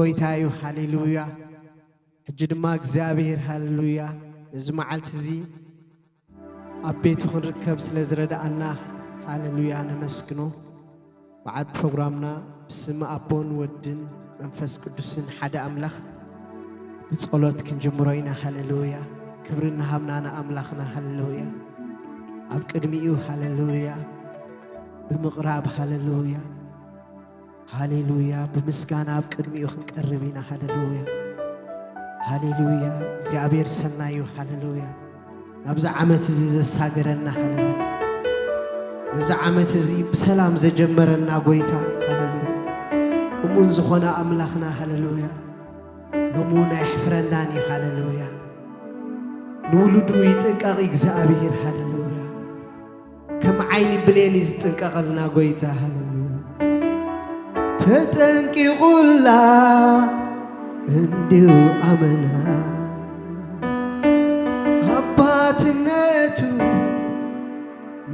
ጎይታ እዩ። ሃሌሉያ። ሕጂ ድማ እግዚኣብሔር፣ ሃሌሉያ፣ ነዚ መዓልቲ እዚ ኣብ ቤቱ ክንርከብ ስለ ዝረድኣና፣ ሃሌሉያ፣ ነመስግኖ። በዓል ፕሮግራምና ብስም ኣቦን ወድን መንፈስ ቅዱስን ሓደ ኣምላኽ ብጸሎት ክንጅምሮ ኢና። ሃሌሉያ። ክብሪ እናሃብና ንኣምላኽና፣ ሃሌሉያ፣ ኣብ ቅድሚኡ፣ ሃሌሉያ፣ ብምቕራብ፣ ሃሌሉያ፣ ሃሌሉያ፣ ብምስጋና ኣብ ቅድሚኡ ክንቀርብ ኢና። ሃሌሉያ፣ ሃሌሉያ፣ እግዚኣብሔር ሰናይ እዩ። ሃሌሉያ። ናብዚ ዓመት እዚ ዘሳገረና፣ ሃሌሉያ፣ ነዚ ዓመት እዚ ብሰላም ዘጀመረና ጎይታ፣ ሃሌሉያ፣ እሙን ዝኾነ ኣምላኽና፣ ሃሌሉያ፣ ሎሚ እውን ኣየሕፍረናን እዩ። ሃሌሉያ። ንውሉዱ ይጥንቀቕ እግዚኣብሔር። ሃሌሉያ። ከም ዓይኒ ብሌን እዩ ዝጥንቀቐልና ጎይታ። ሃሌሉያ። ተጠንቂቑላ እንዲሁ ኣመና፣ ኣባትነቱ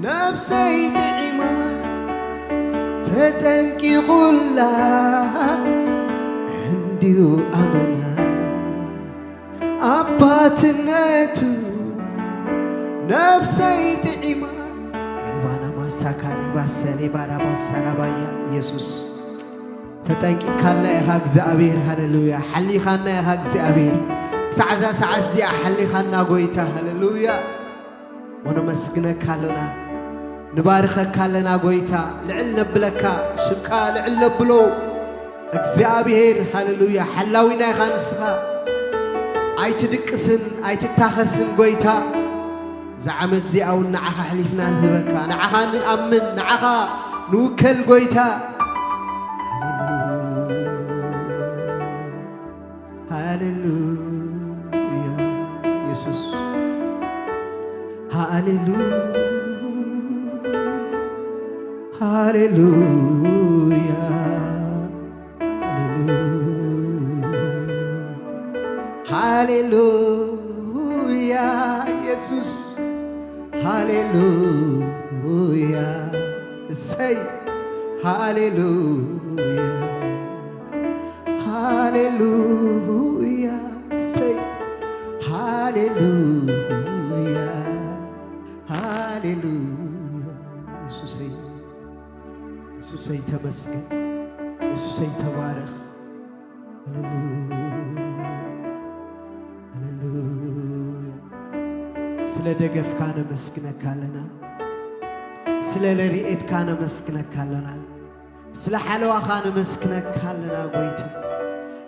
ነብሰይ ጥዒማ። ተጠንቂቑላ እንዲሁ ኣመና፣ ኣባትነቱ ነብሰይ ጥዒማ። ሬባና ማሳካ ሪባሰ ሌባራ ባሳራባያ። ኢየሱስ፣ ተጠንቂቕካልና ኢኻ እግዚኣብሔር። ሃሌሉያ። ሓሊኻና ኢኻ እግዚኣብሔር። ክሳዕ እዛ ሰዓት እዚኣ ሓሊኻና ጎይታ። ሃሌሉያ። ወነመስግነካ ኣሎና፣ ንባርኸካ ኣለና ጎይታ። ልዕል ነብለካ፣ ሽምካ ልዕል ነብሎ። እግዚኣብሔር፣ ሃሌሉያ፣ ሓላዊና ኢኻ ንስኻ። ኣይትድቅስን ኣይትታኸስን ጎይታ። እዛ ዓመት እዚኣ እውን ንዓኻ ኣሕሊፍና ንህበካ። ንዓኻ ንኣምን፣ ንዓኻ ንውከል ጎይታ። ሃሌሉያ፣ ኢየሱስ። ሃሌሉያ፣ ሃሌሉያ፣ ሃሌሉያ፣ ሃሌሉያ፣ ኢየሱስ። ሃሌሉያ፣ እሰይ፣ ሃሌሉያ፣ ሃሌሉያ፣ እሰይ፣ ሃሌሉያ፣ ሃሌሉያ። ኢየሱሰይ፣ ኢየሱሰይ ተመስገን፣ ኢየሱሰይ ተባረኽ። ሃሌሉያ፣ ሃሌሉያ። ስለ ደገፍካ ነመስግነካ ኣለና፣ ስለ ረድኤትካ ነመስግነካ ኣለና፣ ስለ ሓለዋኻ ነመስግነካ ኣለና ጎይታ።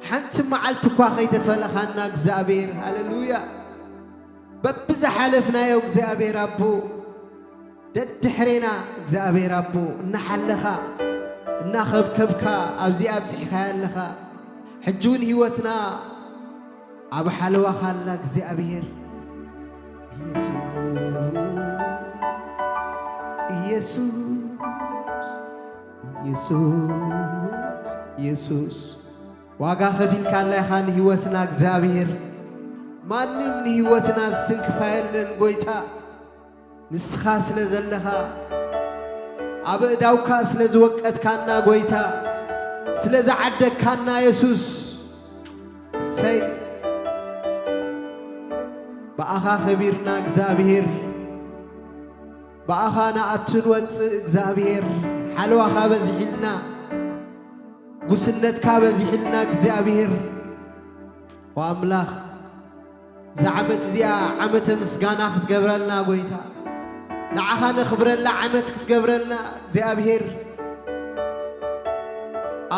ሓንቲ መዓልቲ እኳ ከይተፈለኻና እግዚኣብሔር፣ ሃሌሉያ፣ በብዝሓለፍናዮ እግዚኣብሔር ኣቦ፣ ደድሕሬና እግዚኣብሔር ኣቦ እናሓለኻ እናኸብከብካ ኣብዚ ኣብፂሕካያ ኣለኻ። ሕጂ እውን ህይወትና ኣብ ሓለዋኻ ኣላ እግዚኣብሔር። ኢየሱስ፣ ኢየሱስ፣ ኢየሱስ፣ ኢየሱስ፣ ዋጋ ከፊልካላ ኢኻ ንህይወትና እግዚኣብሔር። ማንም ንህይወትና ዝትንክፋ የለን ጎይታ። ንስኻ ስለ ዘለኻ፣ ኣብ እዳውካ ስለ ዝወቀትካና ጎይታ፣ ስለ ዝዓደግካና የሱስ፣ እሰይ። ብኣኻ ኸቢርና እግዚኣብሔር፣ ብኣኻ ንኣቱ ንወፅእ እግዚኣብሔር፣ ሓለዋኻ በዚሒልና፣ ጉስነትካ በዚሒልና እግዚኣብሔር፣ ወኣምላኽ፣ እዛ ዓመት እዚኣ ዓመተ ምስጋና ክትገብረልና ጎይታ፣ ንዓኻ ነኽብረላ ዓመት ክትገብረልና እግዚኣብሔር፣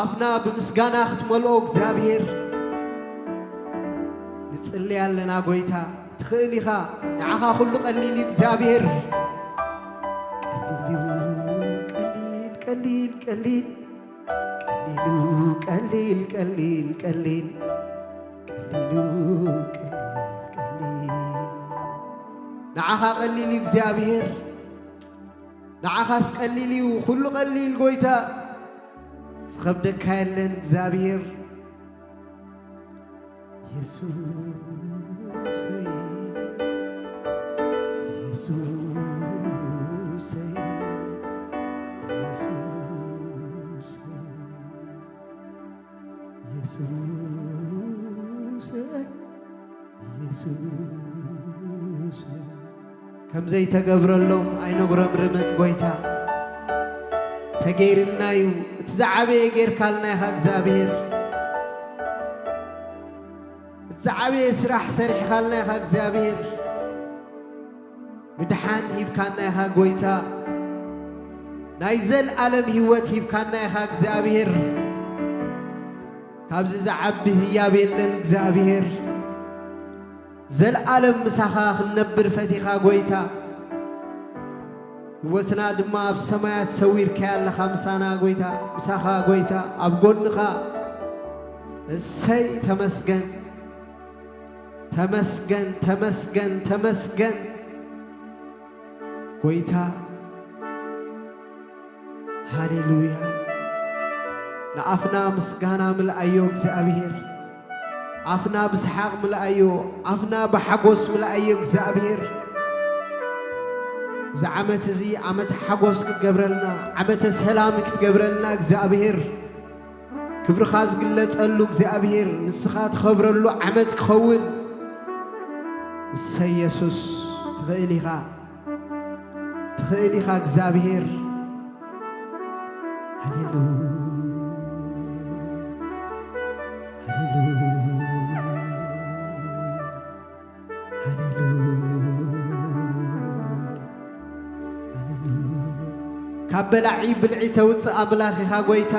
ኣፍና ብምስጋና ክትመልኦ እግዚኣብሔር፣ ንጽሊ ኣለና ጎይታ፣ ትኽእል ኢኻ፣ ንዓኻ ኩሉ ቀሊል እዩ እግዚኣብሔር። ቀሊል እዩ፣ ቀሊል፣ ቀሊል፣ ቀሊል፣ ቀሊል እዩ፣ ቀሊል፣ ቀሊል፣ ቀሊል፣ ቀሊል እዩ፣ ቀሊል፣ ቀሊል። ንዓኻ ቀሊል እዩ እግዚኣብሔር፣ ንዓኻስ ቀሊል እዩ፣ ኩሉ ቀሊል ጎይታ፣ ዝኸብደካ የለን እግዚኣብሔር። ኢየሱሰይ፣ ኢየሱሰይ፣ ኢየሱሰይ፣ ኢየሱስ ኢየሱስ፣ ኢየሱስ። ከም ዘይተገብረሎም ኣይነጉረምርምን ጎይታ። ተገይርልና እዩ። እቲ ዝዓበየ ጌርካልና ኢኻ እግዚኣብሔር። እቲ ዝዓበየ ስራሕ ሰሪሕኻልና ኢኻ እግዚኣብሔር። ምድሓን ሂብካና ኢኻ ጎይታ። ናይ ዘልኣለም ህይወት ሂብካና ኢኻ እግዚኣብሔር። ካብዚ ዝዓቢ ህያብ የለን እግዚኣብሔር። ዘልኣለም ምሳኻ ክንነብር ፈቲኻ ጎይታ። ህይወትና ድማ ኣብ ሰማያት ሰዊርካያ ኣለኻ ምሳና ጎይታ፣ ምሳኻ ጎይታ፣ ኣብ ጎንኻ። እሰይ ተመስገን፣ ተመስገን፣ ተመስገን፣ ተመስገን ጎይታ። ሃሌሉያ። ንኣፍና ምስጋና ምልኣዮ እግዚኣብሔር። ኣፍና ብሰሓቕ ምልኣዮ። ኣፍና ብሓጎስ ምልኣዮ እግዚኣብሔር። እዚ ዓመት እዚ ዓመት ሓጎስ ክትገብረልና፣ ዓመተ ሰላም ክትገብረልና እግዚኣብሔር። ክብርኻ ዝግለጸሉ እግዚኣብሔር፣ ንስኻ ትኸብረሉ ዓመት ክኸውን። እሰይ የሱስ፣ ትኽእል ኢኻ። ትኽእል ኢኻ እግዚኣብሔር። ሃሌሉያ፣ ሃሌሉያ፣ ሃሌሉያ፣ ሃሌሉያ። ካብ በላዒ ብልዒ ተውፅእ ኣምላኽ ኢኻ ጎይታ።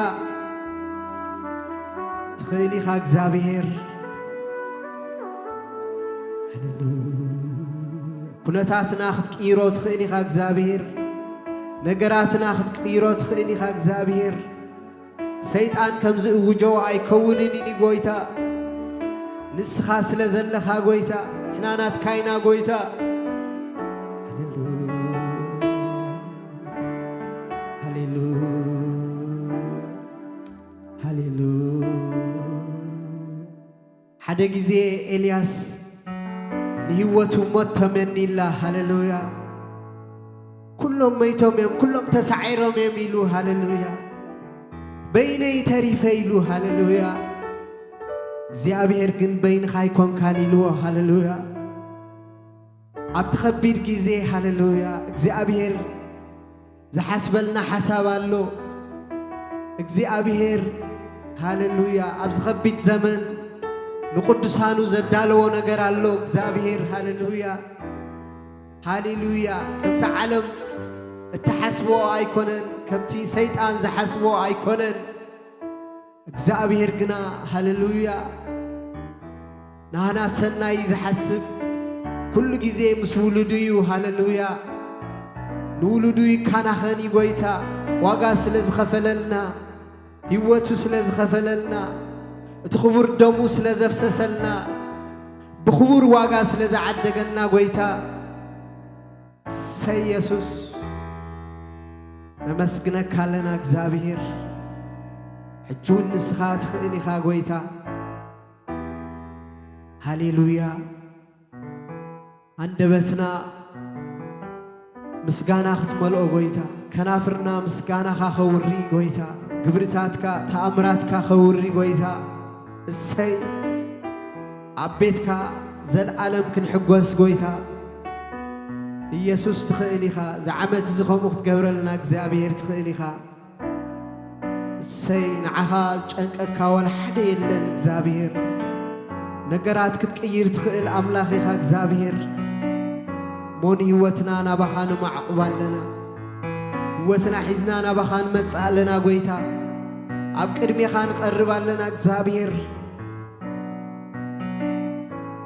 ትኽእል ኢኻ እግዚኣብሔር። ሃሌሉያ። ኩነታትና ክትቅይሮ ትኽእል ኢኻ እግዚኣብሔር። ነገራትና ክትቅይሮ ትኽእል ኢኻ እግዚኣብሔር። ሰይጣን ከም ዝእውጆ ኣይከውንን እዩ ጎይታ። ንስኻ ስለ ዘለኻ ጎይታ፣ ንሕና ናትካ ኢና ጎይታ። ሃሌሉያ፣ ሃሌሉያ፣ ሃሌሉያ። ሓደ ግዜ ኤልያስ ንህይወቱ ሞት ተመኒላ። ሃሌሉያ። ኩሎም መይቶም እዮም፣ ኩሎም ተሳዒሮም እዮም ኢሉ። ሃሌሉያ። በይነይ ተሪፈ ኢሉ። ሃሌሉያ። እግዚኣብሔር ግን በይንኻ ኣይኮንካን ኢልዎ። ሃሌሉያ። ኣብቲ ኸቢድ ግዜ፣ ሃሌሉያ፣ እግዚኣብሔር ዝሓስበልና ሓሳብ ኣሎ። እግዚኣብሔር፣ ሃሌሉያ፣ ኣብዚ ኸቢድ ዘመን ንቅዱሳኑ ዘዳለዎ ነገር ኣሎ እግዚኣብሔር። ሃሌሉያ፣ ሃሌሉያ። ከምቲ ዓለም እትሓስቦ ኣይኮነን፣ ከምቲ ሰይጣን ዝሓስቦ ኣይኮነን። እግዚኣብሔር ግና፣ ሃሌሉያ፣ ናህና ሰናይ ዝሓስብ፣ ኩሉ ግዜ ምስ ውሉዱ እዩ። ሃሌሉያ። ንውሉዱ ይከናኸን እዩ ጎይታ። ዋጋ ስለ ዝኸፈለልና፣ ህይወቱ ስለ ዝኸፈለልና፣ እቲ ክቡር ደሙ ስለ ዘፍሰሰልና፣ ብክቡር ዋጋ ስለ ዝዓደገና ጎይታ፣ እሰይ የሱስ፣ ነመስግነካ ኣለና እግዚኣብሔር። ሕጂ እውን ንስኻ ትኽእል ኢኻ ጎይታ። ሃሌሉያ። ኣንደበትና ምስጋና ክትመልኦ ጎይታ፣ ከናፍርና ምስጋናኻ ከውሪ ጎይታ፣ ግብርታትካ ተኣምራትካ ከውሪ ጎይታ። እሰይ፣ ኣብ ቤትካ ዘልኣለም ክንሕጎስ ጎይታ። ኢየሱስ ትኽእል ኢኻ። እዚ ዓመት እዚ ከምኡ ክትገብረልና እግዚኣብሔር ትኽእል ኢኻ። እሰይ፣ ንዓኻ ዝጨንቀካ ዋላ ሓደ የለን እግዚኣብሔር። ነገራት ክትቅይር ትኽእል ኣምላኽ ኢኻ እግዚኣብሔር። እሞ ንህይወትና ናባኻ ንማዕቑብ ኣለና። ህይወትና ሒዝና ናባኻ ንመጽእ ኣለና ጎይታ። ኣብ ቅድሜኻ ንቐርብ ኣለና እግዚኣብሔር።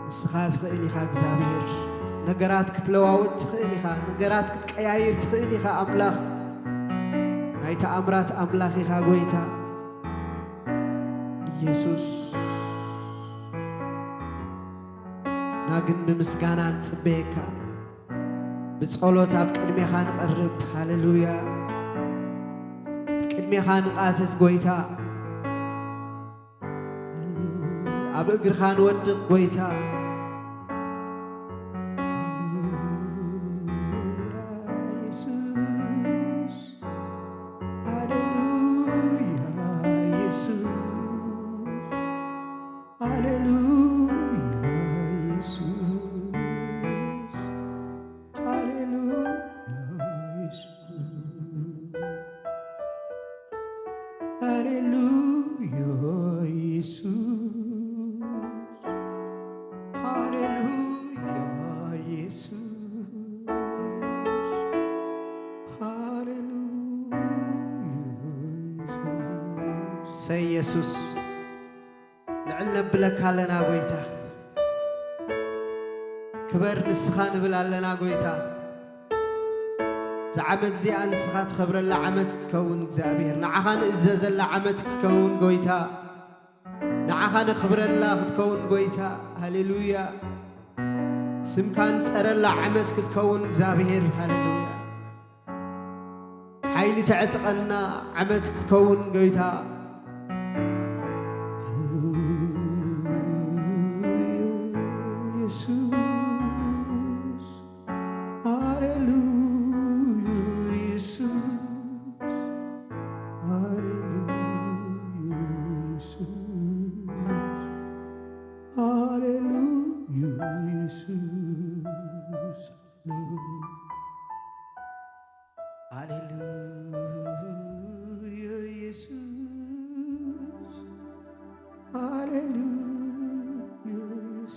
ንስኻ ትኽእል ኢኻ እግዚኣብሔር። ነገራት ክትለዋውጥ ትኽእል ኢኻ። ነገራት ክትቀያይር ትኽእል ኢኻ ኣምላኽ። ናይ ተኣምራት ኣምላኽ ኢኻ ጎይታ። ኢየሱስ፣ ና ግን ብምስጋና ንጽበየካ። ብጸሎት ኣብ ቅድሜኻ ንቐርብ። ሃሌሉያ። ቅድሜኻ ንቓትት ጎይታ። ኣብ እግርኻ ንወድቕ ጎይታ። ኢየሱስ፣ ሃሌሉያ ኢየሱስ። ሃሌሉያ ኢየሱስ፣ ሃሌሉያ ኢየሱስ፣ ሃሌሉያ ኢየሱስ፣ ሃሌሉያ ኢየሱስ፣ ሃሌሉያ ኢየሱስ። ሰይ ኢየሱስ። ልዕል ነብለካ ኣለና ጎይታ። ክበር ንስኻ ንብል ኣለና ጎይታ። እዛ ዓመት እዚኣ ንስኻ ትኸብረላ ዓመት ክትከውን እግዚኣብሔር፣ ንዓኻ ንእዘዘላ ዓመት ክትከውን ጎይታ፣ ንዓኻ ነኽብረላ ክትከውን ጎይታ። ሃሌሉያ። ስምካ ንጸረላ ዓመት ክትከውን እግዚኣብሔር። ሃሌሉያ። ሓይሊ ተዕጥቀና ዓመት ክትከውን ጎይታ። ሃሌሉያ ኢየሱስ፣ ሃሌሉያ ኢየሱስ፣ ሃሌሉያ ኢየሱስ፣ ሃሌሉያ ኢየሱስ። ሃሌሉያ ኢየሱስ፣ ሃሌሉያ ኢየሱስ፣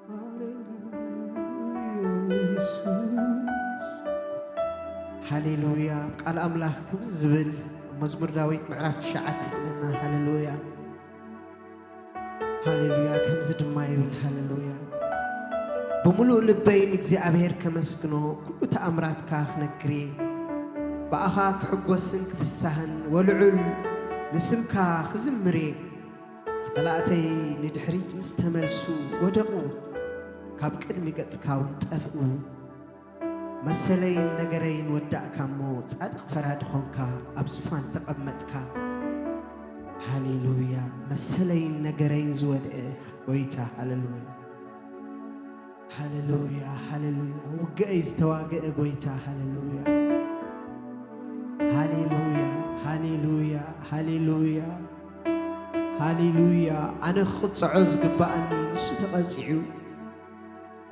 ሃሌሉያ ኢየሱስ። ሃሌሉያ። ቃል ኣምላኽ ከምዚ ዝብል፣ መዝሙር ዳዊት ምዕራፍ ትሽዓተ ይብለና። ሃሌሉያ። ሃሌሉያ። ከምዚ ድማ ይብል፣ ሃሌሉያ። ብምሉእ ልበይ ንእግዚኣብሔር ከመስግኖ፣ ኩሉ ተኣምራትካ ክነግር እየ። ብኣኻ ክሕጎስን ክፍሳህን፣ ወልዑል ንስምካ ክዝምር እየ። ጸላእተይ ንድሕሪት ምስ ተመልሱ ወደቑ፣ ካብ ቅድሚ ገጽካ እውን ጠፍኡ። መሰለይን ነገረይን ወዳእካ እሞ፣ ጻድቕ ፈራዲ ኾንካ ኣብ ዙፋን ተቐመጥካ። ሃሌሉያ። መሰለይን ነገረይን ዝወድአ ጎይታ፣ ሃሌሉያ። ሃሌሉያ፣ ሃሌሉያ። ውግአይ ዝተዋግአ ጎይታ፣ ሃሌሉያ። ሃሌሉያ፣ ሃሌሉያ፣ ሃሌሉያ፣ ሃሌሉያ። ኣነ ክቕጽዖ ዝግብኣኒ ንሱ ተቐጺዑ።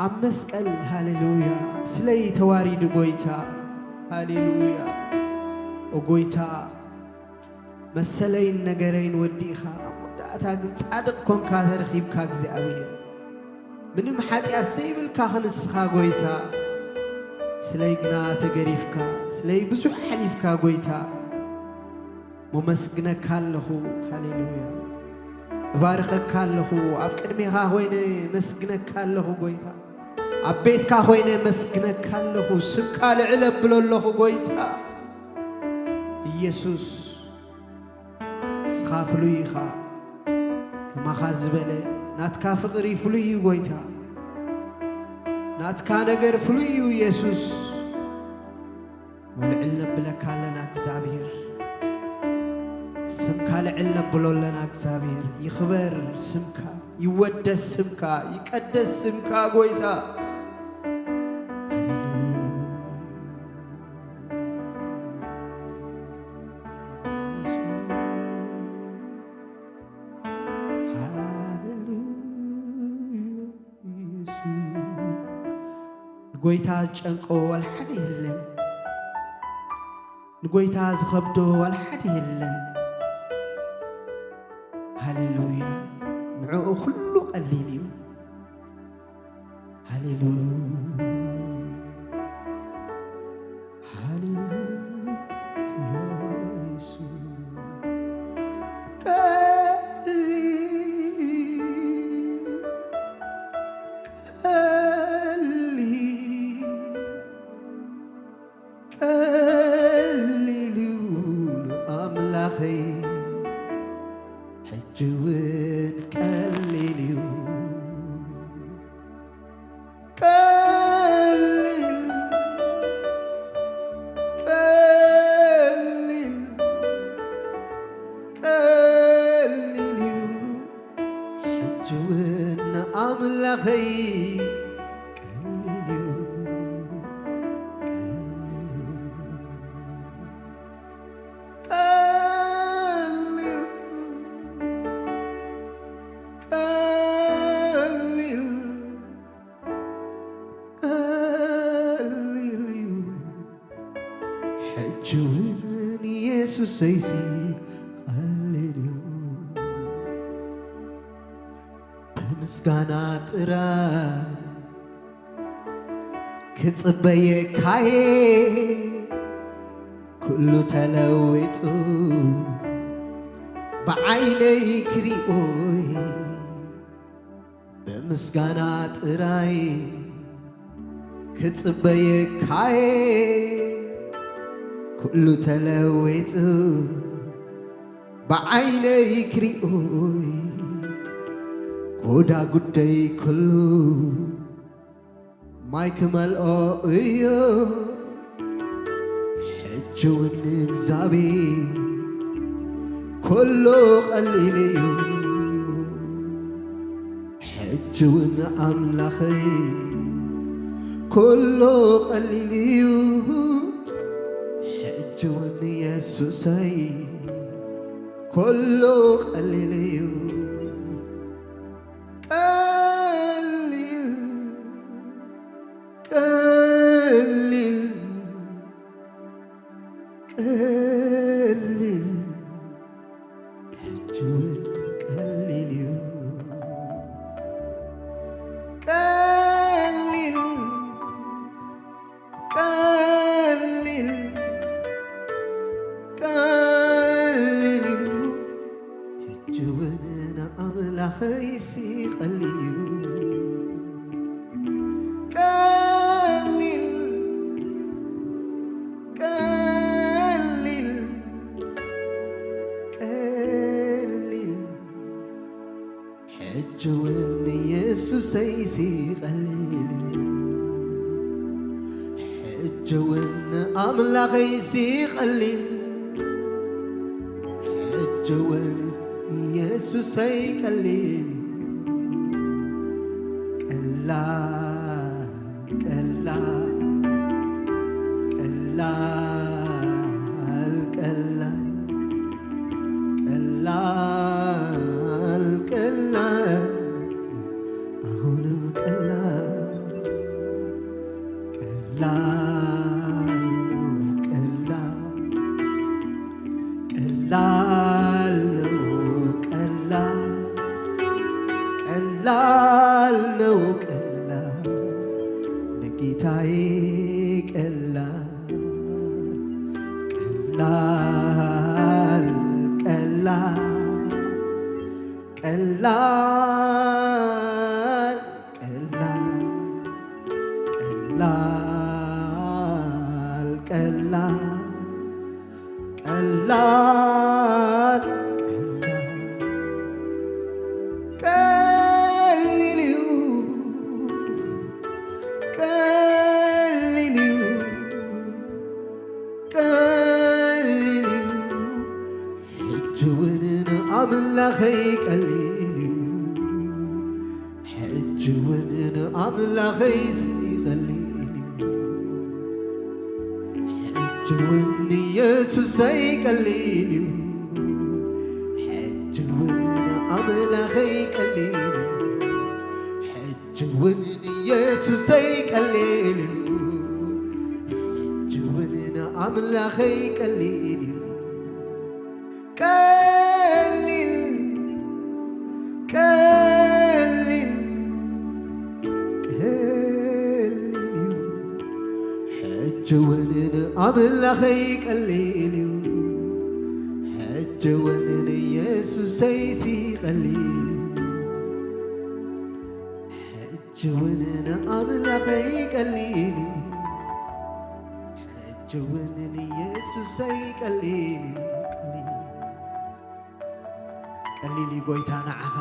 ኣብ መስቀል፣ ሃሌሉያ፣ ስለይ ተዋሪዱ ጎይታ፣ ሃሌሉያ። ኦ ጎይታ፣ መሰለይን ነገረይን ወዲእኻ፣ ኣብ መወዳእታ ግን ጻድቕ ኮንካ ተረኺብካ እግዚኣብሔር። ምንም ሓጢኣት ዘይብልካ ክንስኻ ጎይታ፣ ስለይ ግና ተገሪፍካ፣ ስለይ ብዙሕ ሓሊፍካ ጎይታ። መመስግነካ ኣለኹ። ሃሌሉያ። እባርኸካ ኣለኹ። ኣብ ቅድሜኻ ኮይነ መስግነካ ኣለኹ ጎይታ። ኣብ ቤትካ ኮይነ መስግነካ ኣለኹ። ስምካ ልዕል ኣብሎ ኣለኹ ጎይታ። ኢየሱስ፣ ንስኻ ፍሉይ ኢኻ። ከማኻ ዝበለ ናትካ ፍቕሪ ፍሉይ እዩ ጎይታ። ናትካ ነገር ፍሉይ እዩ ኢየሱስ። ወልዕል ነብለካ ኣለና እግዚኣብሔር። ስምካ ልዕል ነብሎ ኣለና እግዚኣብሔር። ይኽበር ስምካ፣ ይወደስ ስምካ፣ ይቀደስ ስምካ ጎይታ። ሃሌሉያ። ኢየሱስ። ንጎይታ ዝጨንቆ ዋላ ሓደ የለን። ንጎይታ ዝኸብዶ ዋላ ሓደ የለን። ሃሌሉያ። ንዕኡ ኩሉ ቀሊል እዩ። ሃሌሉያ። ሃሌሉያ ኢየሱስ። ቀሊል፣ ቀሊል፣ ቀሊል እዩ ንኣምላኸይ፣ ሕጂ እውን ቀሊል እዩ። ቀሊል፣ ቀሊል፣ ቀሊል እዩ። ሕጂ እውን ንኣምላኸይ ቀሊል እዩ። ቀሊል እዩ። ቀሊል፣ ሰይሲ ቀሊል እዩ። ብምስጋና ጥራይ ክጽበየካየ ኩሉ ተለዊጡ ብዓይነይ ክሪኦይ ብምስጋና ጥራይ ክጽበየካየ ኩሉ ተለዊጡ ብዓይነይ ክሪኦይ ጎዳ ጉደይ ኩሉ ማይ ክመልኦ እዩ። ሕጂ እውን ንእግዚኣብሔር ኩሉ ቀሊል እዩ። ሕጂ እውን ኣምላኸይ ኩሉ ቀሊል እዩ። ሕጂ እውን የሱሰይ ኩሉ ቀሊል እዩ። ቀሊል ቀሊል ቀሊል ሕጂ እውን ቀሊል እዩ። ቀሊል ቀሊል ቀሊል እዩ። ሕጂ እውን ንኣምላኸይሲ ቀሊል እዩ። ቀሊል ቀሊል ቀሊል ሕጂ እውን ንየሱሰይሲ ቀሊል እዩ። ሕጂ እውን ንኣምላኸይሲ ቀሊል ሕጂ እውን ንየሱሰይ ቀሊል እዩ። ቀላል ቀላል ቀላል ቀላል ቀላል ቀላል አሁንም ቀላል ቀላል ነው ቀላል ቀላል ነው ቀላል ቀላል ነው ቀላል ለጌታዬ ቀላል ቀላል ቀላል ቀላል ቀላል ቀላል ቀላል ቀላል ቀላል ቀሊል እዩ ቀሊል እዩ ቀሊል እዩ ሕጂ እውን ንኣምላኸይ ቀሊል እዩ ሕጂ እውን ንኣምላኸይሲ ቀሊል እዩ ሕጂ እውን ንየሱሰይ ቀሊል እዩ ሕጂ እውን ንኣምላኸይ ቀሊል እዩ ሕጂ እውን ንየሱሰይ ቀሊል እዩ ሕጂ እውን ንኣምላኸይ ቀሊል እዩ ቀሊል ቀሊል ቀሊል እዩ ሕጂ እውን ንኣምላኸይ ቀሊል እዩ ሕጂ እውን ንየሱሰይሲ ቀሊል እዩ ሕጂ እውን ንኣምላኸይ ቀሊል እዩ ሕጂ እውን ንየሱሰይ ቀሊል እዩ ቀሊል እዩ ቀሊል እዩ ጎይታ ንዓኻ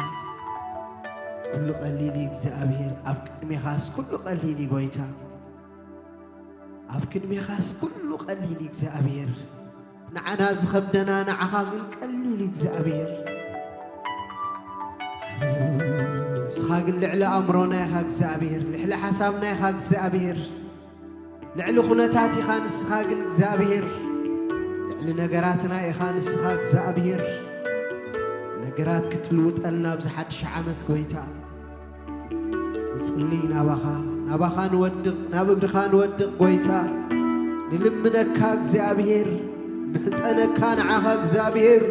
ኩሉ ቀሊል እዩ እግዚኣብሔር ኣብ ቅድሜኻስ ኩሉ ቀሊል እዩ ጎይታ ኣብ ቅድሜኻስ ኩሉ ቀሊል እዩ እግዚኣብሔር ንዓና ዝኸብደና ንዓኻ ግን ቀሊል እዩ እግዚኣብሔር ንስኻ ግን ልዕሊ ኣእምሮና ኢኻ እግዚኣብሔር ልዕሊ ሓሳብና ኢኻ እግዚኣብሔር ልዕሊ ኩነታት ኢኻ ንስኻ ግን እግዚኣብሔር ልዕሊ ነገራትና ኢኻ ንስኻ እግዚኣብሔር ነገራት ክትልውጠልና ኣብዚ ሓድሽ ዓመት ጎይታ ንጽሊ ናባኻ ናባኻ ንወድቕ ናብ እግርኻ ንወድቕ ጎይታ ንልምነካ እግዚኣብሔር ምሕጸነካ ንዓኻ እግዚኣብሔር።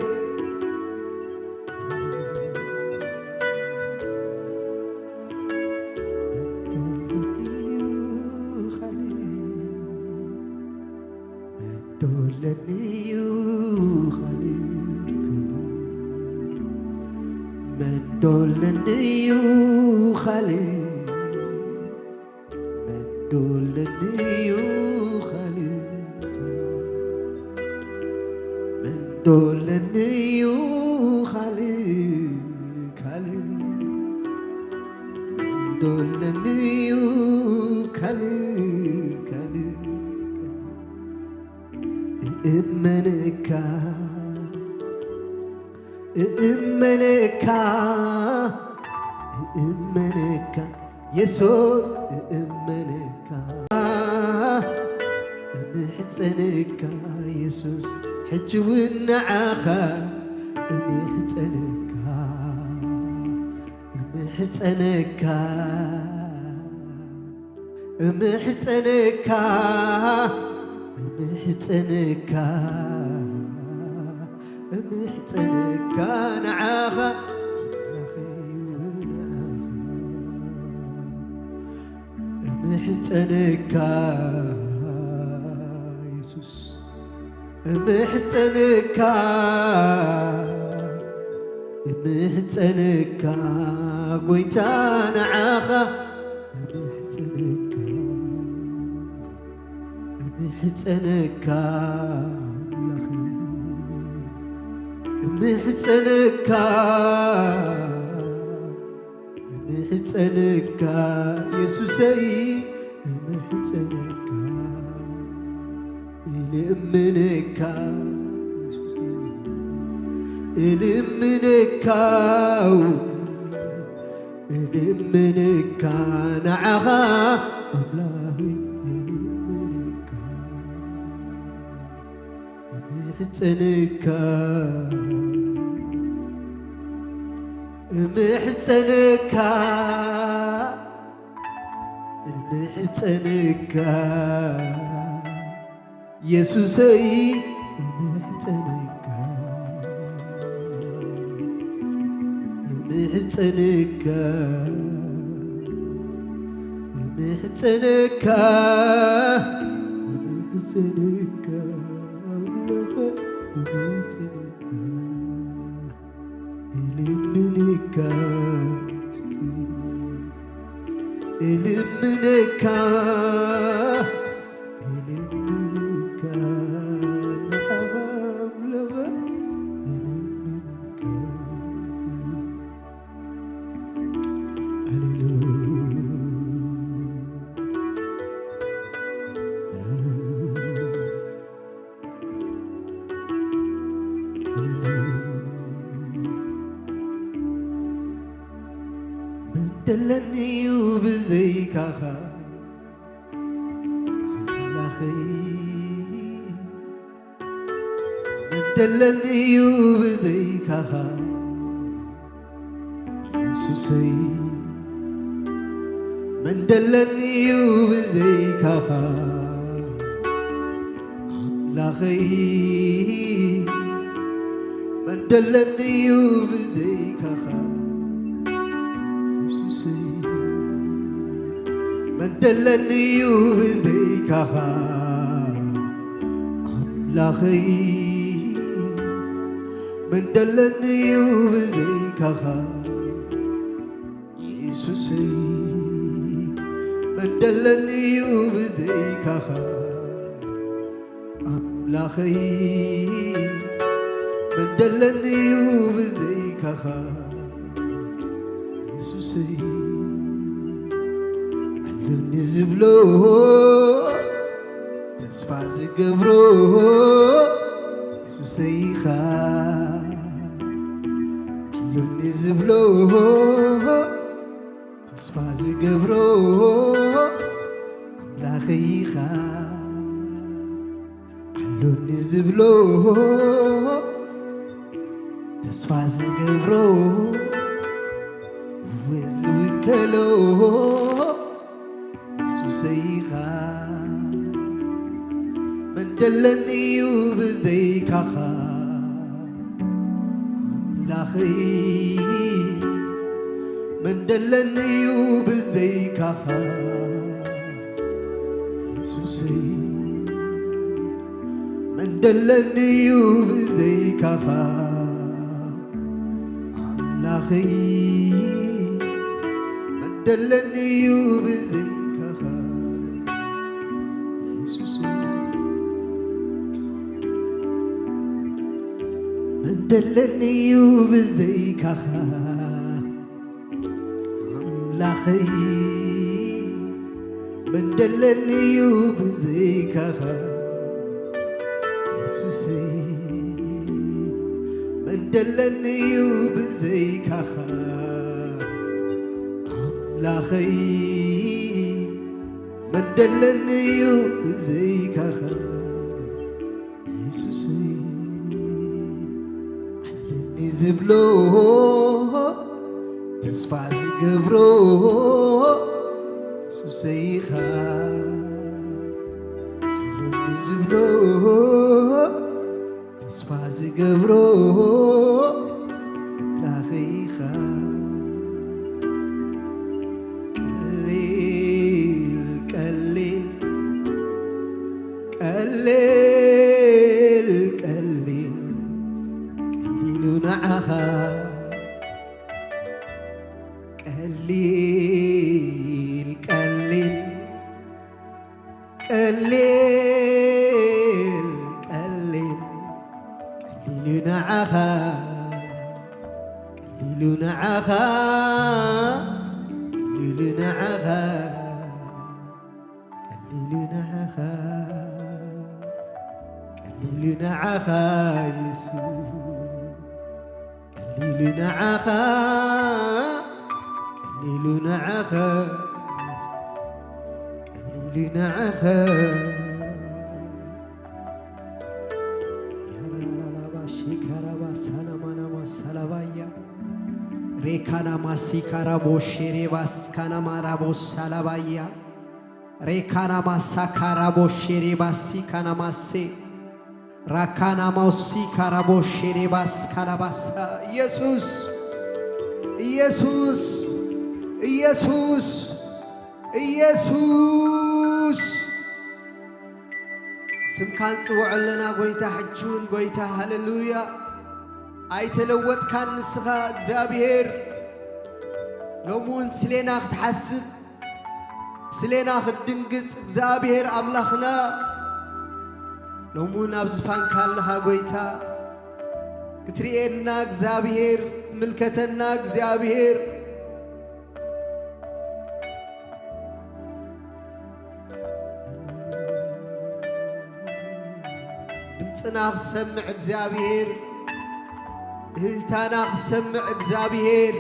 መንዶለንዩ ካልእ መንዶለንዩ ካልእ መንዶለንዩ ካልእ ካልእ መንዶለንዩ ካልእ ካልእ እእመነካ እእመነካ እእመነካ የሱስ እእመነካ እምሕጸነካ የሱስ ሕጂ እውን ንዓኻ እምሕጸነካ እምሕጸነካ እምሕጸነካ እምሕጸነካ እምሕጸነካ ንዓኻ እምሕጸነካ የሱስ እምሕጸነካ እምሕጸነካ ጎይታ ንዓኻ እምሕጸነካ እምሕጸነካ ኣምላኽ እምሕጸነካ እምሕጸነካ የሱሰይ እምሕጸነካ እልምነካ እልምነካ እልምነካ ንዓኻ ኣምላኽ እልምነካ እምሕጸነካ እምሕጸነካ እምሕጸነካ የሱሰይ እምሕጸነካ እምሕጸነካ እምሕጸነካ እምሕጸነካ ኣምላኸ እምሕጸነካ እልምነካ እልምነካ እልምነካ ንዓኻ ኣምላኸ እልምነካ ሃሌሉያ ሃሌሉያ መን ደለኒ እዩ ብዘይካኻ ኣምላኸይ መን ደለኒ እዩ ብዘይካኻ የሱሰይ መን ደለኒ እዩ ብዘይካኻ ኣምላኸይ መን ደለኒ እዩ ብዘይካኻ የሱሰይ መን ደለኒ እዩ ብዘይካኻ ኣምላኸይ መን ደለኒ እዩ ብዘይካኻ የሱሰይ መን ደለኒ እዩ ብዘይካኻ ኣምላኸይ መን ደለኒ እዩ ብዘይካኻ የሱሰይ ኣለኒ ዝብሎ ተስፋ ዝገብሮ የሱሰይ ኢኻ ኣሎኒ ዝብሎ ተስፋ ዝገብሮ ኣምላኸይ ኢኻ ኣሎኒ ዝብሎ ተስፋ ዝገብሮ ወይ ዝውከሎ የሱሰይ ኢኻ መን ደለኒ እዩ ብዘይካኻ ኣምላኸይ፣ መን ደለኒ እዩ ብዘይካኻ የሱሰይ፣ መን ደለኒ እዩ ብዘይካኻ ኣምላኸይ፣ መን ደለኒ እዩ ብዘይካኻ የሱሰይ፣ መን ደለኒ እዩ ብዘይካኻ ኣምላኸይ፣ መን ደለኒ እዩ ብዘይካኻ የሱሰይ፣ መን ደለኒ እዩ ብዘይካኻ ኣምላኸይ፣ መን ደለኒ እዩ ብዘይካኻ የሱሰይ፣ ኣለኒ ዝብሎ ተስፋ ዝገብሮ የሱሰይ ኢኻ፣ ኣለኒ ዝብሎ ተስፋ ዝገብሮ ኣምላኸይ ኢኻ። ቀሊል ቀሊል ቀሊል ቀሊል ቀሊሉ ንዓኻ፣ ቀሊል ቀሊል ቀሊል ቀሊል ቀሊሉ ንዓኻ፣ ቀሊሉ ንዓኻ፣ ቀሊሉ ንዓኻ፣ ቀሊሉ ንዓኻ፣ ቀሊሉ ንዓኻ የሱስ፣ ቀሊሉ ንዓኻ፣ ቀሊሉ ንዓኻ፣ ቀሊሉ ንዓኻ። ያራላላባ ሺካራባ ሳናማናማ ሳላባያ ሬካናማ ሲካራቦ ሼሬባስ ካናማራቦ ሳላባያ ሬካናማ ሳካራቦ ሼሬባሲ ካናማሴ ራካናማውሲ ካራቦ ሼሬባስ ካናባሳ ኢየሱስ ኢየሱስ ኢየሱስ ኢየሱስ ስምካ ንጽውዖ ኣለና ጎይታ፣ ሕጂ እውን ጎይታ፣ ሃሌሉያ። ኣይተለወጥካን ንስኻ እግዚኣብሔር። ሎሚ እውን ስሌና ክትሓስብ፣ ስሌና ክትድንግጽ እግዚኣብሔር ኣምላኽና፣ ሎሚ እውን ኣብ ዝፋንካ ኣለኻ ጎይታ። ክትርእየና እግዚኣብሔር፣ ክትምልከተና እግዚኣብሔር። ድምፅና ክሰምዕ እግዚኣብሔር፣ እህታና ክሰምዕ እግዚኣብሔር።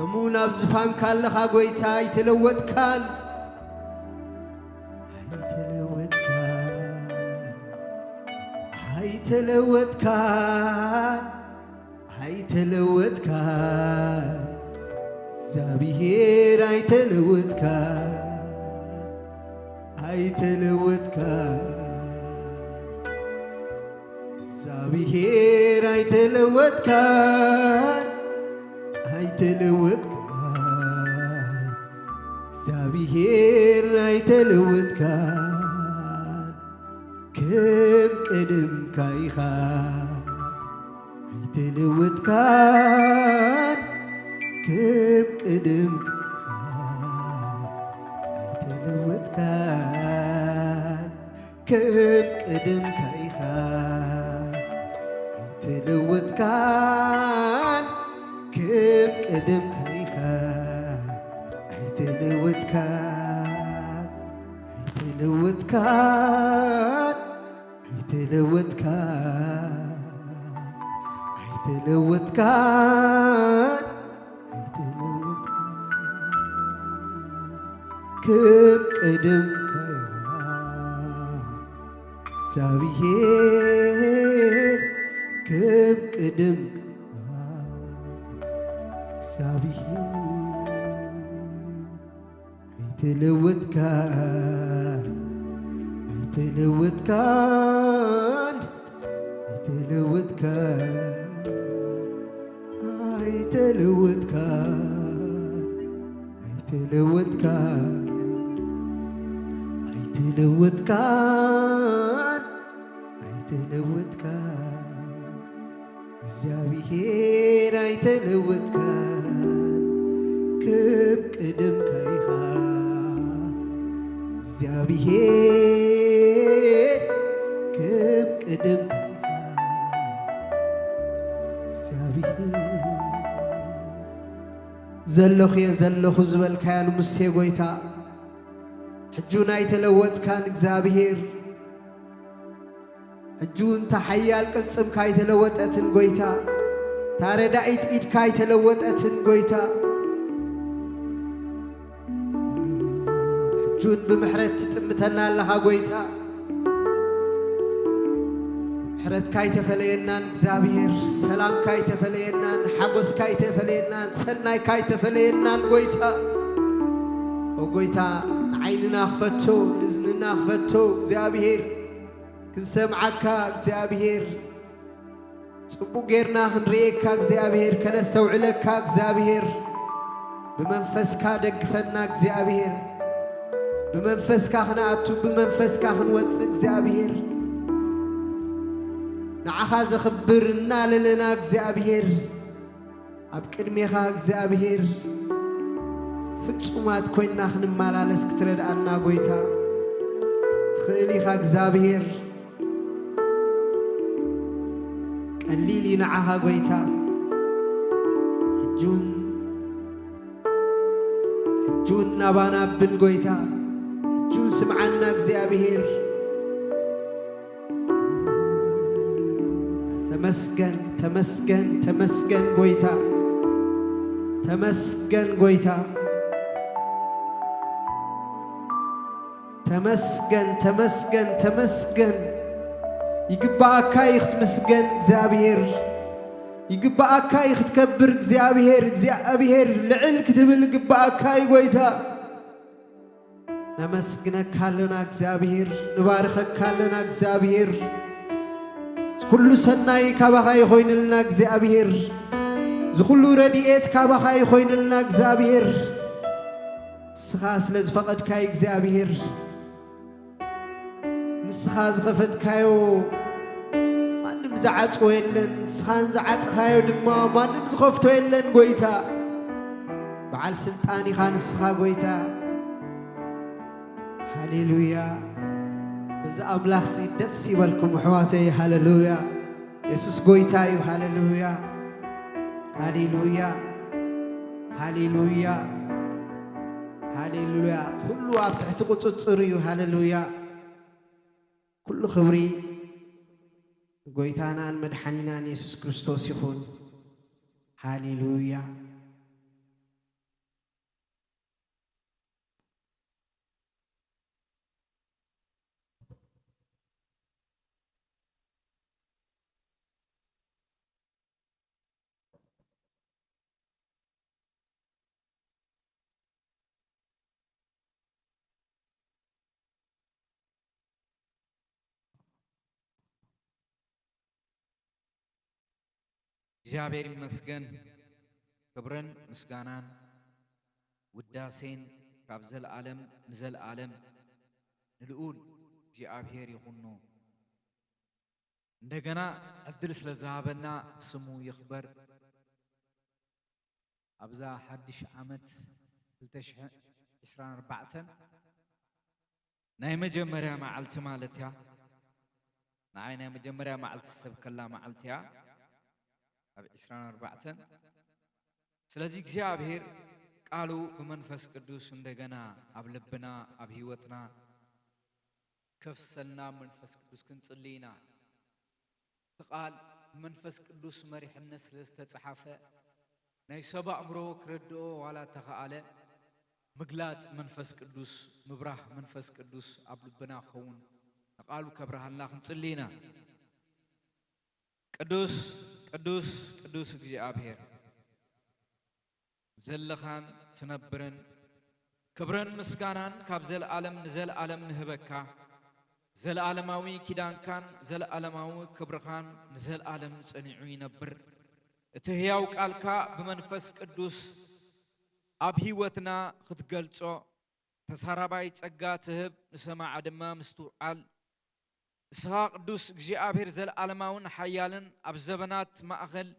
እሙን ኣብ ዝፋንካ ኣለኻ ጎይታ፣ ኣይተለወጥካን፣ ኣይተለወጥካን፣ ኣይተለወጥካን። ኣይተለወጥካን እግዚኣብሔር፣ ኣይተለወጥካን፣ ኣይተለወጥካን እግዚኣብሔር፣ ኣይተለወጥካን፣ ኣይተለወጥካን እግዚኣብሔር፣ ኣይተለወጥካን። ከም ቀደምካ ኢኻ ኣይተለወጥካን፣ ከም ቀደምካ ኣይተለወጥካን፣ ከም ቀደምካ ኢኻ ኣይተለወጥካን፣ ከም ቀደምካ ኢኻ ኣይተለወጥካን። ኣይተለወጥካን፣ ኣይተለወጥካን፣ ኣይተለወጥካን፣ ኣይተለወጥካን። ከም ቀደምካ ኢኻ እግዚኣብሔር፣ ከም ቀደምካ እግዚኣብሔር። ኣይተለወጥካን፣ ኣይተለወጥካን፣ ኣይተለወጥካን፣ ኣይተለወጥካን፣ ኣይተለወጥካን፣ ኣይተለወጥካን፣ ኣይተለወጥካን። እግዚኣብሔር ኣይተለወጥካን፣ ከም ቀደምካ ኢኻ። እግዚኣብሔር ከም ቀደምካ ኢኻ። እግዚኣብሔር ዘለኹ እየ ዘለኹ ዝበልካያ ንሙሴ ጎይታ፣ ሕጂ እውን ኣይተለወጥካን እግዚኣብሔር። ሕጂ እውን እታ ሓያል ቅልጽምካ ኣይተለወጠትን ጎይታ፣ እታ ረዳኢት ኢድካ ኣይተለወጠትን ጎይታ። ሕጂ እውን ብምሕረት ትጥምተና ኣለኻ ጎይታ። ምሕረትካ ኣይተፈለየናን እግዚኣብሔር፣ ሰላምካ ኣይተፈለየናን፣ ሓጎስካ ኣይተፈለየናን፣ ሰናይካ ኣይተፈለየናን ጎይታ። ኦ ጎይታ፣ ንዓይንና ክፈቶ፣ ንእዝንና ክፈቶ እግዚኣብሔር፣ ክንሰምዓካ እግዚኣብሔር፣ ጽቡቕ ጌርና ክንርእየካ እግዚኣብሔር፣ ከነስተውዕለካ እግዚኣብሔር፣ ብመንፈስካ ደግፈና እግዚኣብሔር፣ ብመንፈስካ ክንኣቱ፣ ብመንፈስካ ክንወጽእ እግዚኣብሔር፣ ንዓኻ ዘኽብር እናለለና እግዚኣብሔር፣ ኣብ ቅድሜኻ እግዚኣብሔር ፍጹማት ኮይንና ክንመላለስ ክትረድኣና ጎይታ ትኽእል ኢኻ እግዚኣብሔር። ቀሊል እዩ ንዓኻ ጎይታ። ሕጂ እውን፣ ሕጂ እውን ናባና ብል ጎይታ። ሕጂ እውን ስምዓና እግዚኣብሔር። ተመስገን፣ ተመስገን፣ ተመስገን ጎይታ። ተመስገን ጎይታ። ተመስገን፣ ተመስገን፣ ተመስገን። ይግባኣካ እዩ ክትምስገን እግዚኣብሔር። ይግባኣካ እዩ ክትከብር እግዚኣብሔር። እግዚኣብሔር ልዕል ክትብል ይግባኣካ እዩ ጎይታ። ነመስግነካ ኣለና እግዚኣብሔር፣ ንባርኸካ ኣለና እግዚኣብሔር። ኩሉ ሰናይ ካባኻ ይኾይንልና እግዚኣብሔር። ዝኹሉ ረድኤት ካባኻ ይኾይንልና እግዚኣብሔር። ንስኻ ስለ ዝፈቐድካዩ እግዚኣብሔር፣ ንስኻ ዝኸፈትካዮ ማንም ዝዓጽዎ የለን። ንስኻ ንዝዓጽኻዮ ድማ ማንም ዝኸፍቶ የለን ጎይታ። በዓል ስልጣን ኢኻ ንስኻ ጎይታ። ሃሌሉያ። በዚ ኣምላኽሲ ደስ ይበልኩም ኣሕዋተይ። ሃሌሉያ። የሱስ ጎይታ እዩ። ሃሌሉያ፣ ሃሌሉያ፣ ሃሌሉያ፣ ሃሌሉያ። ኩሉ ኣብ ትሕቲ ቁጽጽር እዩ። ሃሌሉያ። ኩሉ ክብሪ ንጎይታናን መድሓኒናን የሱስ ክርስቶስ ይኹን። ሃሌሉያ። እግዚኣብሔር ይመስገን። ክብርን ምስጋናን ውዳሴን ካብ ዘለዓለም ንዘለዓለም ንልኡል እግዚኣብሔር ይኹኖ። እንደገና ዕድል ስለ ዝሃበና ስሙ ይኽበር። ኣብዛ ሓድሽ ዓመት ክልተ ሽሕን ዕስራን ኣርባዕተን ናይ መጀመርያ መዓልቲ ማለት እያ። ንዓይ ናይ መጀመርያ መዓልቲ ዝሰብከላ መዓልቲ እያ፣ ኣብ ዕስራን ኣርባዕተን። ስለዚ እግዚኣብሔር ቃሉ ብመንፈስ ቅዱስ እንደገና ኣብ ልብና፣ ኣብ ህይወትና ከፍሰልና መንፈስ ቅዱስ ክንጽሊ ኢና። እቲ ቃል ብመንፈስ ቅዱስ መሪሕነት ስለ ዝተጻሓፈ፣ ናይ ሰብ ኣእምሮ ክረድኦ ዋላ እንተኸኣለ፣ ምግላጽ መንፈስ ቅዱስ፣ ምብራህ መንፈስ ቅዱስ ኣብ ልብና ክኸውን፣ ንቃሉ ከብርሃልና ክንጽሊ ኢና። ቅዱስ፣ ቅዱስ፣ ቅዱስ እግዚኣብሔር፣ ዘለኻን ትነብርን፣ ክብርን ምስጋናን ካብ ዘለዓለም ንዘለዓለም ንህበካ። ዘለዓለማዊ ኪዳንካን ዘለዓለማዊ ክብርኻን ንዘለዓለም ጸኒዑ ይነብር። እቲ ህያው ቃልካ ብመንፈስ ቅዱስ ኣብ ህይወትና ክትገልጾ፣ ተሳራባይ ጸጋ ትህብ፣ ንሰማዓ ድማ ምስትውዓል። ንስኻ ቅዱስ እግዚኣብሔር ዘለዓለማውን ሓያልን ኣብ ዘበናት ማእኸል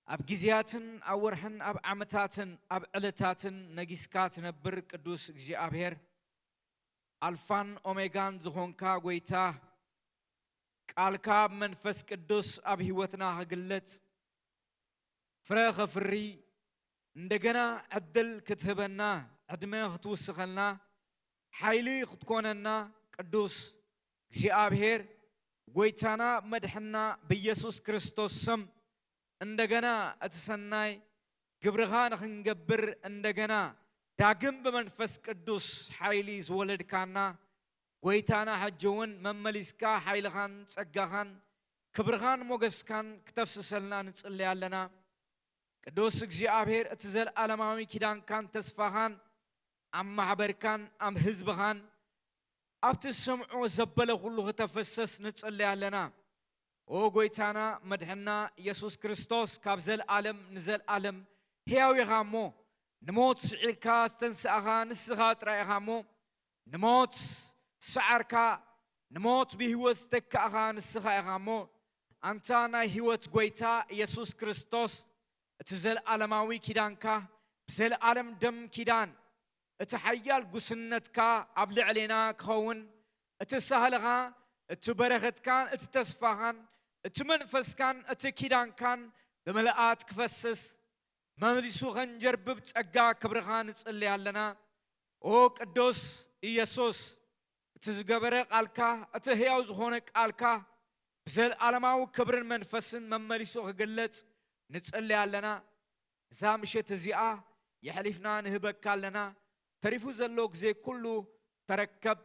ኣብ ግዜያትን ኣብ ወርሕን ኣብ ዓመታትን ኣብ ዕለታትን ነጊስካ ትነብር ቅዱስ እግዚኣብሔር፣ ኣልፋን ኦሜጋን ዝኾንካ ጐይታ፣ ቃልካ ብመንፈስ ቅዱስ ኣብ ህይወትና ክግለጽ፣ ፍረ ከፍሪ፣ እንደገና ዕድል ክትህበና፣ ዕድመ ክትውስኸልና፣ ሓይሊ ክትኮነና፣ ቅዱስ እግዚኣብሔር፣ ጐይታና መድሕና ብኢየሱስ ክርስቶስ ስም፣ እንደገና እቲ ሰናይ ግብርኻ ንኽንገብር፣ እንደገና ዳግም ብመንፈስ ቅዱስ ሓይሊ ዝወለድካና፣ ጐይታና፣ ሕጂ እውን መመሊስካ ሓይልኻን ጸጋኻን ክብርኻን ሞገስካን ክተፍስሰልና ንጽሊ ኣለና። ቅዱስ እግዚኣብሔር፣ እቲ ዘለዓለማዊ ኪዳንካን ተስፋኻን ኣብ ማሕበርካን ኣብ ህዝብኻን ኣብቲ ዝሰምዖ ዘበለ ኩሉ ክተፈሰስ ንጽሊ ኣለና። ኦ ጐይታና መድሕና ኢየሱስ ክርስቶስ፣ ካብ ዘለዓለም ንዘለዓለም ሕያው ኢኻ እሞ፣ ንሞት ስዒርካ ዝተንስኣኻ ንስኻ ጥራይ ኢኻ እሞ፣ ንሞት ዝሰዓርካ፣ ንሞት ብህይወት ዝተካእኻ ንስኻ ኢኻ እሞ፣ ኣንታ ናይ ህይወት ጐይታ ኢየሱስ ክርስቶስ፣ እቲ ዘለዓለማዊ ኪዳንካ፣ ብዘለዓለም ደም ኪዳን፣ እቲ ሓያል ጉስነትካ ኣብ ልዕሌና ክኸውን፣ እቲ ሳህልኻ፣ እቲ በረኸትካን፣ እቲ ተስፋኻን፣ እቲ መንፈስካን፣ እቲ ኪዳንካን ብምልኣት ክፈስስ፣ መመሊሱ ኸንጀርብብ ጸጋ ክብርኻ ንጽሊ ኣለና። ኦ ቅዱስ ኢየሱስ፣ እቲ ዝገበረ ቃልካ፣ እቲ ህያው ዝኾነ ቃልካ፣ ብዘለዓለማዊ ክብርን መንፈስን መመሊሱ ክግለጽ ንጽሊ ኣለና። እዛ ምሸት እዚኣ የሕሊፍና ንህበካ ኣለና። ተሪፉ ዘሎ ግዜ ኩሉ ተረከብ።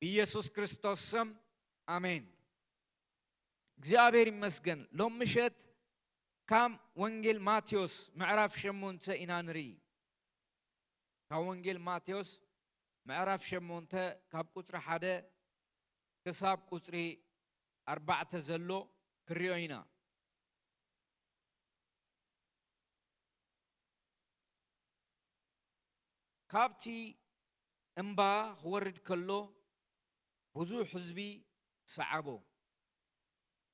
ብኢየሱስ ክርስቶስ ስም፣ ኣሜን። እግዚኣብሔር ይመስገን። ሎም ምሸት ካብ ወንጌል ማቴዎስ ምዕራፍ ሸሞንተ ኢና ንርኢ። ካብ ወንጌል ማቴዎስ ምዕራፍ ሸሞንተ ካብ ቁጽሪ ሓደ ክሳብ ቁጽሪ ኣርባዕተ ዘሎ ክሪኦ ኢና። ካብቲ እምባ ክወርድ ከሎ ብዙሕ ህዝቢ ሰዓቦ።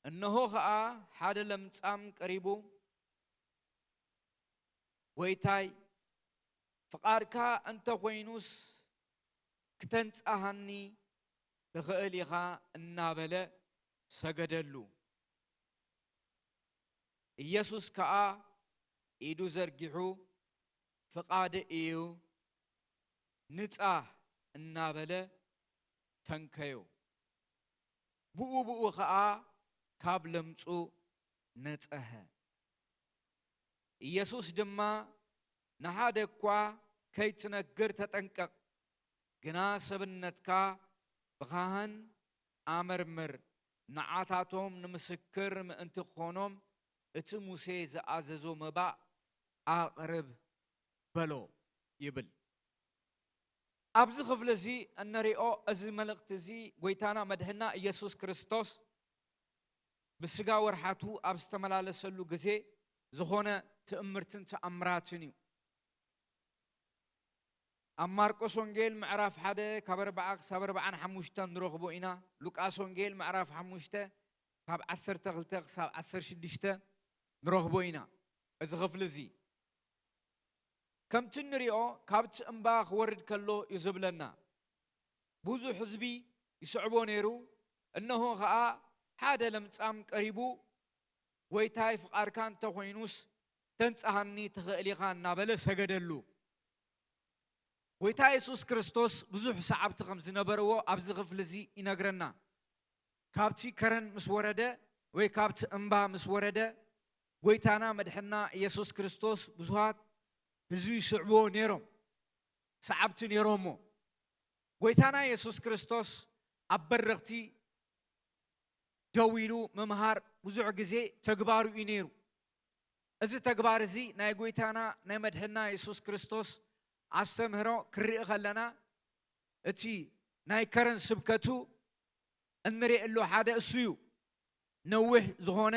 እንሆ ኸኣ ሓደ ለምጻም ቀሪቡ፣ "ጐይታይ፣ ፍቓድካ እንተ ኾይኑስ ክተንጽሃኒ ትኽእል ኢኻ" እናበለ ሰገደሉ። ኢየሱስ ከኣ ኢዱ ዘርጊሑ፣ "ፍቓድ እዩ፣ ንጻህ" እናበለ ተንከዮ። ብኡ ብኡ ኸኣ ካብ ለምጹ ነጸሀ። ኢየሱስ ድማ፣ "ንሓደ እኳ ከይትነግር ተጠንቀቕ፣ ግና ሰብነትካ ብኻህን ኣመርምር፣ ንዓታቶም ንምስክር ምእንቲ ክኾኖም እቲ ሙሴ ዝኣዘዞ መባእ ኣቕርብ" በሎ ይብል። ኣብዚ ክፍሊ እዚ እንሪኦ፣ እዚ መልእኽቲ እዚ ጐይታና መድሕና ኢየሱስ ክርስቶስ ብስጋ ወርሓቱ ኣብ ዝተመላለሰሉ ግዜ ዝኾነ ትእምርትን ተኣምራትን እዩ። ኣብ ማርቆስ ወንጌል ምዕራፍ ሓደ ካብ ኣርባዓ ክሳብ ኣርባዓን ሓሙሽተን ንረኽቦ ኢና። ሉቃስ ወንጌል ምዕራፍ ሓሙሽተ ካብ ዓሰርተ ክልተ ክሳብ ዓሰርተ ሽዱሽተ ንረኽቦ ኢና። እዚ ክፍሊ እዚ ከምቲ እንሪኦ ካብቲ እምባ ክወርድ ከሎ እዩ ዝብለና። ብዙሕ ህዝቢ ይስዕቦ ነይሩ። እንሆ ኸኣ ሓደ ለምጻም ቀሪቡ፣ "ጐይታይ፣ ፍቓድካ እንተ ኾይኑስ ተንጽሃኒ ትኽእል ኢኻ" እናበለ ሰገደሉ። ጐይታ የሱስ ክርስቶስ ብዙሕ ሰዓብቲ ከም ዝነበርዎ ኣብዚ ክፍሊ እዚ ይነግረና። ካብቲ ከረን ምስ ወረደ ወይ ካብቲ እምባ ምስ ወረደ፣ ጐይታና መድሕና የሱስ ክርስቶስ ብዙሃት ህዝቢ ይስዕብዎ ነይሮም፣ ሰዓብቲ ነይሮሞ። ጐይታና የሱስ ክርስቶስ ኣብ በረኽቲ ደው ኢሉ ምምሃር ብዙሕ ግዜ ተግባሩ እዩ ነይሩ። እዚ ተግባር እዚ ናይ ጐይታና ናይ መድሕና የሱስ ክርስቶስ ኣስተምህሮ ክርኢ ከለና፣ እቲ ናይ ከረን ስብከቱ እንርእየሉ ሓደ እሱ እዩ። ነዊሕ ዝኾነ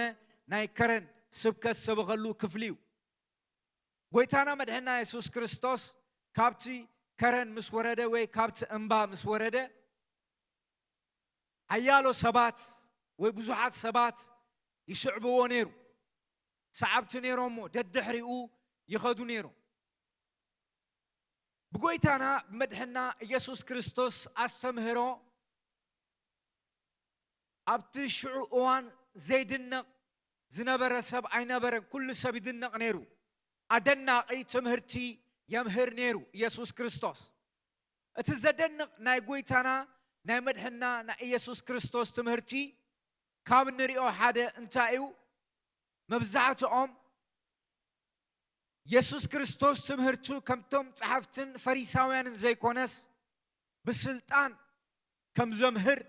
ናይ ከረን ስብከት ሰበኸሉ ክፍሊ እዩ። ጎይታና መድሕና የሱስ ክርስቶስ ካብቲ ከረን ምስ ወረደ ወይ ካብቲ እምባ ምስ ወረደ ሓያሎ ሰባት ወይ ብዙሓት ሰባት ይስዕብዎ ነይሩ። ሰዓብቲ ነይሮሞ ደድሕሪኡ ይኸዱ ነይሮም። ብጎይታና ብመድሕና ኢየሱስ ክርስቶስ ኣስተምህሮ ኣብቲ ሽዑ እዋን ዘይድነቕ ዝነበረ ሰብ ኣይነበረን። ኩሉ ሰብ ይድነቕ ነይሩ። ኣደናቒ ትምህርቲ የምህር ነይሩ ኢየሱስ ክርስቶስ። እቲ ዘደንቕ ናይ ጎይታና ናይ መድሕና ናይ ኢየሱስ ክርስቶስ ትምህርቲ ካብ ንሪኦ ሓደ እንታይ እዩ? መብዛሕትኦም የሱስ ክርስቶስ ትምህርቱ ከምቶም ጸሓፍትን ፈሪሳውያንን ዘይኮነስ ብስልጣን ከም ዘምህር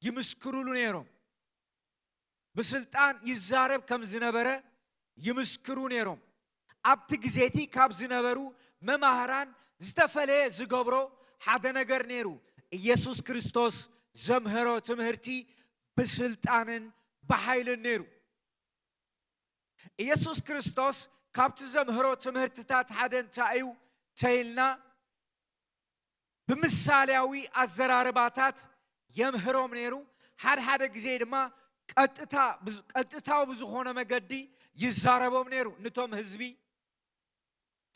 ይምስክሩሉ ነይሮም። ብስልጣን ይዛረብ ከም ዝነበረ ይምስክሩ ነይሮም። ኣብቲ ግዜቲ ካብ ዝነበሩ መማህራን ዝተፈለየ ዝገብሮ ሓደ ነገር ነይሩ። ኢየሱስ ክርስቶስ ዘምህሮ ትምህርቲ ብስልጣንን ብሓይልን ነይሩ። ኢየሱስ ክርስቶስ ካብቲ ዘምህሮ ትምህርትታት ሓደ እንታይ እዩ ተይልና፣ ብምሳሌያዊ ኣዘራርባታት የምህሮም ነይሩ። ሓደ ሓደ ግዜ ድማ ቀጥታ ብዝ-፣ ቀጥታዊ ብዝኾነ መገዲ ይዛረቦም ነይሩ ንቶም ህዝቢ።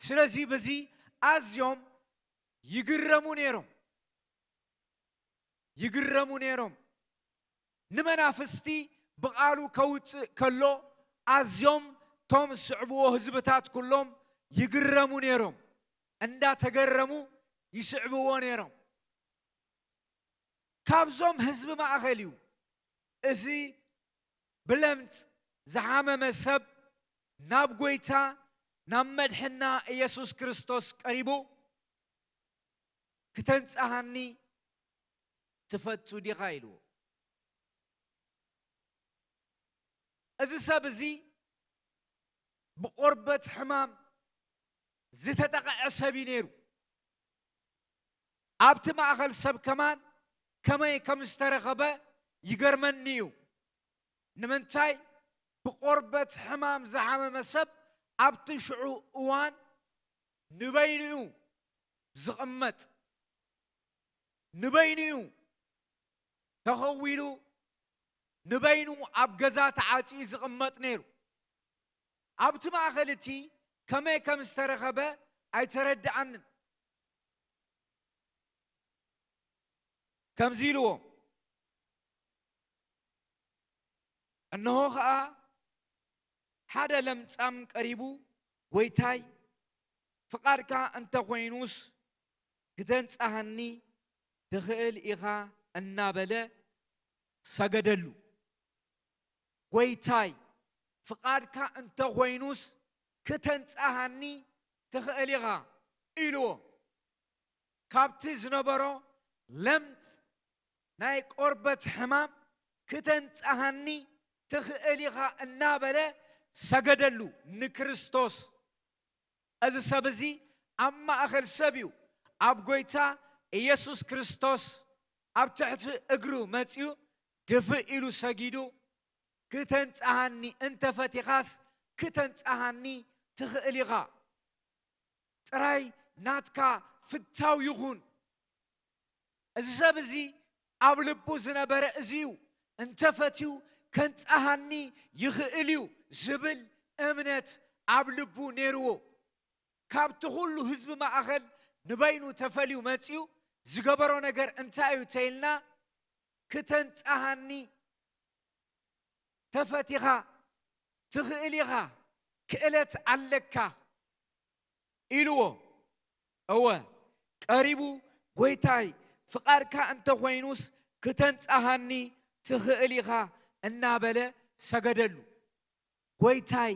ስለዚ በዚ ኣዝዮም ይግረሙ ነይሮም። ይግረሙ ነይሮም። ንመናፍስቲ ብቓሉ ከውጽእ ከሎ ኣዝዮም ቶም ዝስዕብዎ ህዝብታት ኩሎም ይግረሙ ነይሮም። እንዳተገረሙ ይስዕብዎ ነይሮም። ካብዞም ህዝቢ ማእኸል እዩ እዚ ብለምጽ ዝሓመመ ሰብ ናብ ጎይታ ናብ መድሕና ኢየሱስ ክርስቶስ ቀሪቡ፣ "ክተንጽሃኒ ትፈቱ ዲኻ?" ኢልዎ። እዚ ሰብ እዚ ብቆርበት ሕማም ዝተጠቕዐ ሰብ እዩ ነይሩ። ኣብቲ ማእኸል ሰብ ከማን ከመይ ከም ዝተረኸበ ይገርመኒ እዩ። ንምንታይ ብቆርበት ሕማም ዝሓመመ ሰብ ኣብቲ ሽዑ እዋን ንበይኑ እዩ ዝቕመጥ፣ ንበይኑ እዩ ተኸዊሉ፣ ንበይኑ ኣብ ገዛ ተዓጽዩ ዝቕመጥ ነይሩ። ኣብቲ ማእኸል እቲ ከመይ ከም ዝተረኸበ ኣይተረድኣንን። ከምዚ ኢልዎ፣ "እንሆ ኸኣ ሓደ ለምጻም ቀሪቡ፣ ጎይታይ፣ ፍቓድካ እንተ ኾይኑስ ክተንጽሃኒ ትኽእል ኢኻ" እናበለ ሰገደሉ። "ጎይታይ፣ ፍቓድካ እንተ ኾይኑስ ክተንጽሃኒ ትኽእል ኢኻ" ኢልዎ። ካብቲ ዝነበሮ ለምጽ ናይ ቆርበት ሕማም ክተንጽሃኒ ትኽእል ኢኻ እናበለ ሰገደሉ ንክርስቶስ። እዚ ሰብ እዚ ኣብ ማእኸል ሰብ እዩ። ኣብ ጎይታ ኢየሱስ ክርስቶስ ኣብ ትሕቲ እግሩ መጺኡ ድፍእ ኢሉ ሰጊዱ፣ "ክተንጽሃኒ እንተፈቲኻስ ክተንጽሃኒ ትኽእል ኢኻ። ጥራይ ናትካ ፍታው ይኹን።" እዚ ሰብ እዚ ኣብ ልቡ ዝነበረ እዚ እዩ። "እንተፈትዩ ከንጽሃኒ ይኽእል እዩ" ዝብል እምነት ኣብ ልቡ ነይርዎ። ካብቲ ኩሉ ህዝቢ ማእኸል ንበይኑ ተፈልዩ መጺኡ ዝገበሮ ነገር እንታይ እዩ ተይልና፣ "ክተንጽሃኒ ተፈቲኻ ትኽእል ኢኻ፣ ክእለት ኣለካ" ኢልዎ። እወ፣ ቀሪቡ፣ "ጎይታይ፣ ፍቓድካ እንተኾይኑስ ክተንጽሃኒ ትኽእል ኢኻ" እናበለ ሰገደሉ። "ጎይታይ፣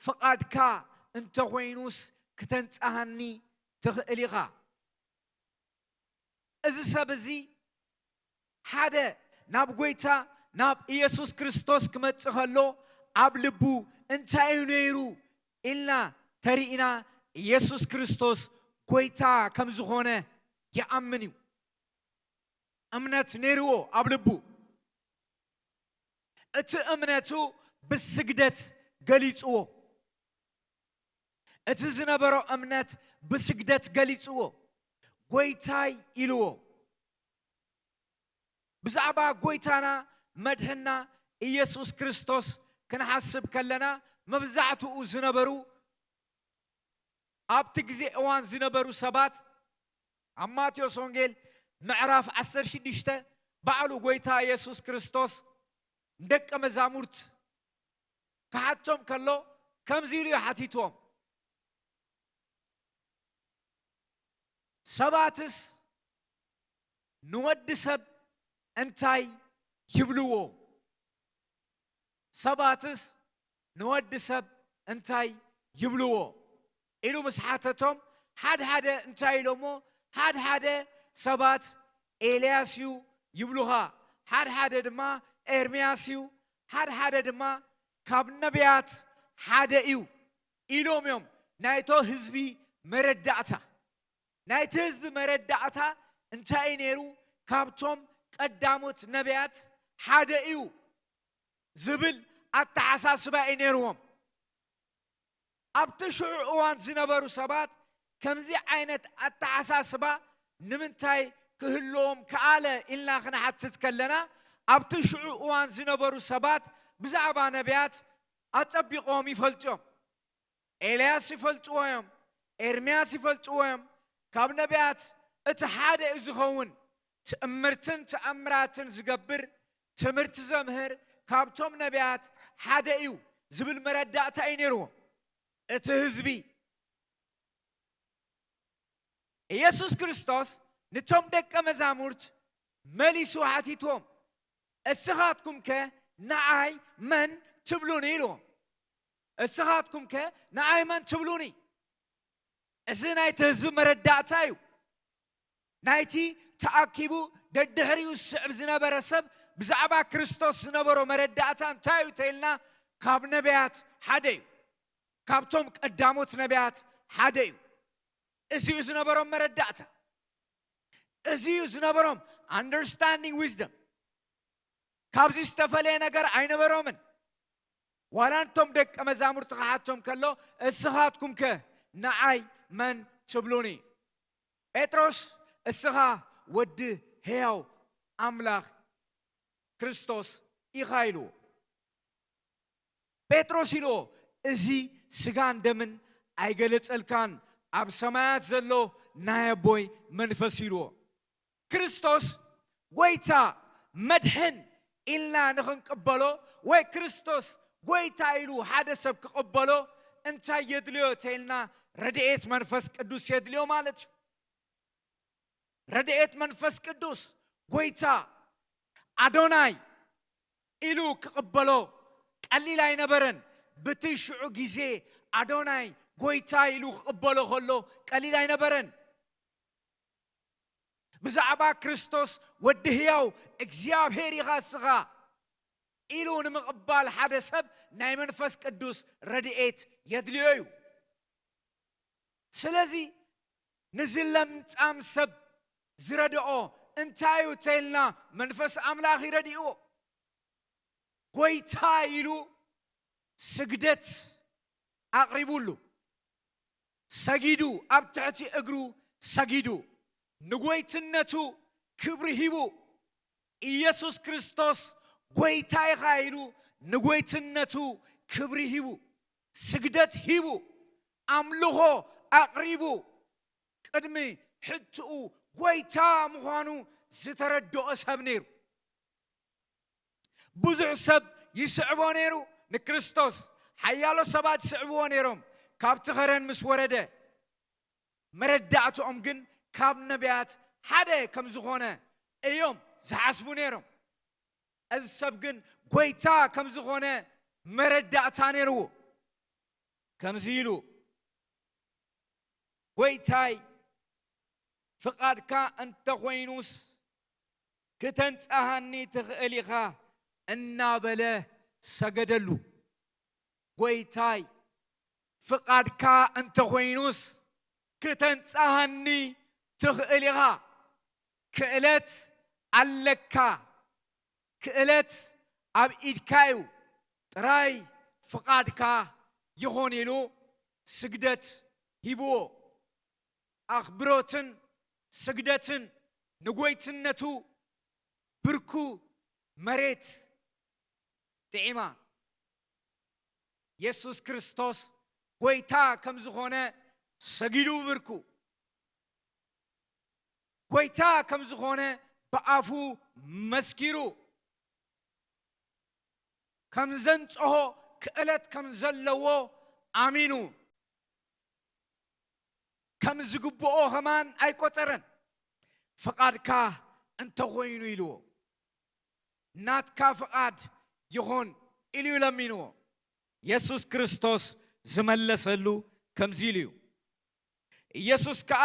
ፍቓድካ እንተኾይኑስ ክተንጽሃኒ ትኽእል ኢኻ።" እዚ ሰብ እዚ ሓደ ናብ ጎይታ ናብ ኢየሱስ ክርስቶስ ክመጽእ ከሎ ኣብ ልቡ እንታይ እዩ ነይሩ ኢልና ተሪእና፣ ኢየሱስ ክርስቶስ ጎይታ ከም ዝኾነ ይኣምን እዩ። እምነት ነይርዎ ኣብ ልቡ። እቲ እምነቱ ብስግደት ገሊጽዎ። እቲ ዝነበሮ እምነት ብስግደት ገሊጽዎ። ጎይታይ ኢልዎ። ብዛዕባ ጎይታና መድሕና ኢየሱስ ክርስቶስ ክንሓስብ ከለና፣ መብዛሕትኡ ዝነበሩ፣ ኣብቲ ግዜ እዋን ዝነበሩ ሰባት፣ ኣብ ማቴዎስ ወንጌል ምዕራፍ ዓሰርተ ሽዱሽተ፣ ባዕሉ ጎይታ ኢየሱስ ክርስቶስ ንደቀ መዛሙርት ክሓቶም ከሎ ከምዚ ኢሉ እዩ ሓቲትዎም። ሰባትስ ንወዲ ሰብ እንታይ ይብልዎ? ሰባትስ ንወዲ ሰብ እንታይ ይብልዎ? ኢሉ ምስ ሓተቶም፣ ሓድሓደ እንታይ ኢሎሞ? ሓድሓደ ሰባት ኤልያስ እዩ ይብሉኻ፣ ሓድሓደ ድማ ኤርምያስ እዩ፣ ሓድሓደ ድማ ካብ ነቢያት ሓደ እዩ ኢሎም እዮም ናይቶ ህዝቢ መረዳእታ። ናይቲ ህዝቢ መረዳእታ እንታይ እዩ ነይሩ? ካብቶም ቀዳሞት ነቢያት ሓደ እዩ ዝብል ኣተሓሳስባ እዩ ነይርዎም። ኣብቲ ሽዑ እዋን ዝነበሩ ሰባት ከምዚ ዓይነት ኣተሓሳስባ ንምንታይ ክህልዎም ከኣለ ኢልና ክንሓትት ከለና፣ ኣብቲ ሽዑ እዋን ዝነበሩ ሰባት ብዛዕባ ነቢያት ኣጸቢቖም ይፈልጡ እዮም። ኤልያስ ይፈልጥዎ እዮም፣ ኤርምያስ ይፈልጥዎ እዮም። ካብ ነቢያት እቲ ሓደ እዩ ዝኸውን። ትእምርትን ተኣምራትን ዝገብር፣ ትምህርቲ ዘምህር ካብቶም ነቢያት ሓደ እዩ ዝብል መረዳእታ እዩ ነይርዎም እቲ ህዝቢ። ኢየሱስ ክርስቶስ ንቶም ደቀ መዛሙርት መሊሱ ሓቲትዎም፣ "እስኻትኩምከ ንዓይ መን ትብሉኒ?" ኢልዎም። "እስኻትኩምከ ንዓይ መን ትብሉኒ?" እዚ ናይቲ ህዝቢ መረዳእታ እዩ። ናይቲ ተኣኪቡ ደድሕሪኡ ዝስዕብ ዝነበረ ሰብ ብዛዕባ ክርስቶስ ዝነበሮ መረዳእታ እንታይ እዩ ተኢልና፣ ካብ ነቢያት ሓደ እዩ። ካብቶም ቀዳሞት ነቢያት ሓደ እዩ። እዚ እዩ ዝነበሮም መረዳእታ። እዚ እዩ ዝነበሮም understanding wisdom። ካብዚ ዝተፈለየ ነገር ኣይነበሮምን። ዋላ ንቶም ደቀ መዛሙርቲ ክሓቶም ከሎ፣ "እስኻትኩምከ ንዓይ መን ትብሉኒ?" ጴጥሮስ፣ "እስኻ ወዲ ህያው ኣምላኽ ክርስቶስ ኢኻ" ኢልዎ። ጴጥሮስ ኢልዎ፣ "እዚ ስጋን ደምን ኣይገለጸልካን፣ ኣብ ሰማያት ዘሎ ናይ ኣቦይ መንፈስ" ኢልዎ። ክርስቶስ ጎይታ መድሕን ኢልና ንኽንቅበሎ፣ ወይ ክርስቶስ ጎይታ ኢሉ ሓደ ሰብ ክቕበሎ እንታይ የድልዮ ተኢልና፣ ረድኤት መንፈስ ቅዱስ የድልዮ ማለት እዩ። ረድኤት መንፈስ ቅዱስ ጎይታ ኣዶናይ ኢሉ ክቕበሎ ቀሊል ኣይነበረን። ብቲ ሽዑ ግዜ ኣዶናይ ጎይታ ኢሉ ክቕበሎ ከሎ ቀሊል ኣይነበረን። ብዛዕባ ክርስቶስ ወዲ ህያው እግዚኣብሔር ኢኻ እስኻ ኢሉ ንምቕባል ሓደ ሰብ ናይ መንፈስ ቅዱስ ረድኤት የድልዮ እዩ። ስለዚ ነዚ ለምጻም ሰብ ዝረድኦ እንታይ እዩ ተልና፣ መንፈስ ኣምላኽ ይረድእዎ። ጎይታ ኢሉ ስግደት ኣቕሪቡሉ፣ ሰጊዱ፣ ኣብ ትሕቲ እግሩ ሰጊዱ፣ ንጎይትነቱ ክብሪ ሂቡ፣ ኢየሱስ ክርስቶስ ጎይታ ኢኻ ኢሉ ንጎይትነቱ ክብሪ ሂቡ፣ ስግደት ሂቡ፣ ኣምልኾ ኣቕሪቡ፣ ቅድሚ ሕትኡ ጎይታ ምዃኑ ዝተረድኦ ሰብ ነይሩ። ብዙሕ ሰብ ይስዕቦ ነይሩ ንክርስቶስ። ሓያሎ ሰባት ይስዕብዎ ነይሮም። ካብቲ ኸረን ምስ ወረደ፣ መረዳእትኦም ግን ካብ ነቢያት ሓደ ከም ዝኾነ እዮም ዝሓስቡ ነይሮም። እዚ ሰብ ግን ጎይታ ከም ዝኾነ መረዳእታ ነይርዎ። ከምዚ ኢሉ፣ "ጎይታይ፣ ፍቓድካ እንተኾይኑስ ክተንጽሃኒ ትኽእል ኢኻ" እናበለ ሰገደሉ። "ጎይታይ፣ ፍቓድካ እንተኾይኑስ ክተንጽሃኒ ትኽእል ኢኻ" ክእለት ኣለካ፣ ክእለት ኣብ ኢድካ እዩ፣ ጥራይ ፍቓድካ ይኹን ኢሉ ስግደት ሂብዎ። ኣኽብሮትን ስግደትን ንጎይትነቱ ብርኩ መሬት ጥዒማ። የሱስ ክርስቶስ ጎይታ ከም ዝኾነ ሰጊዱ ብርኩ። ጎይታ ከም ዝኾነ ብኣፉ መስኪሩ። ከም ዘንጽሆ ክእለት ከም ዘለዎ ኣሚኑ። ከም ዝግብኦ ከማን ኣይቆጸረን። ፍቓድካ እንተኾይኑ ኢልዎ። ናትካ ፍቓድ ይኹን ኢሉ እዩ ለሚንዎ። የሱስ ክርስቶስ ዝመለሰሉ ከምዚ ኢሉ እዩ። ኢየሱስ ከኣ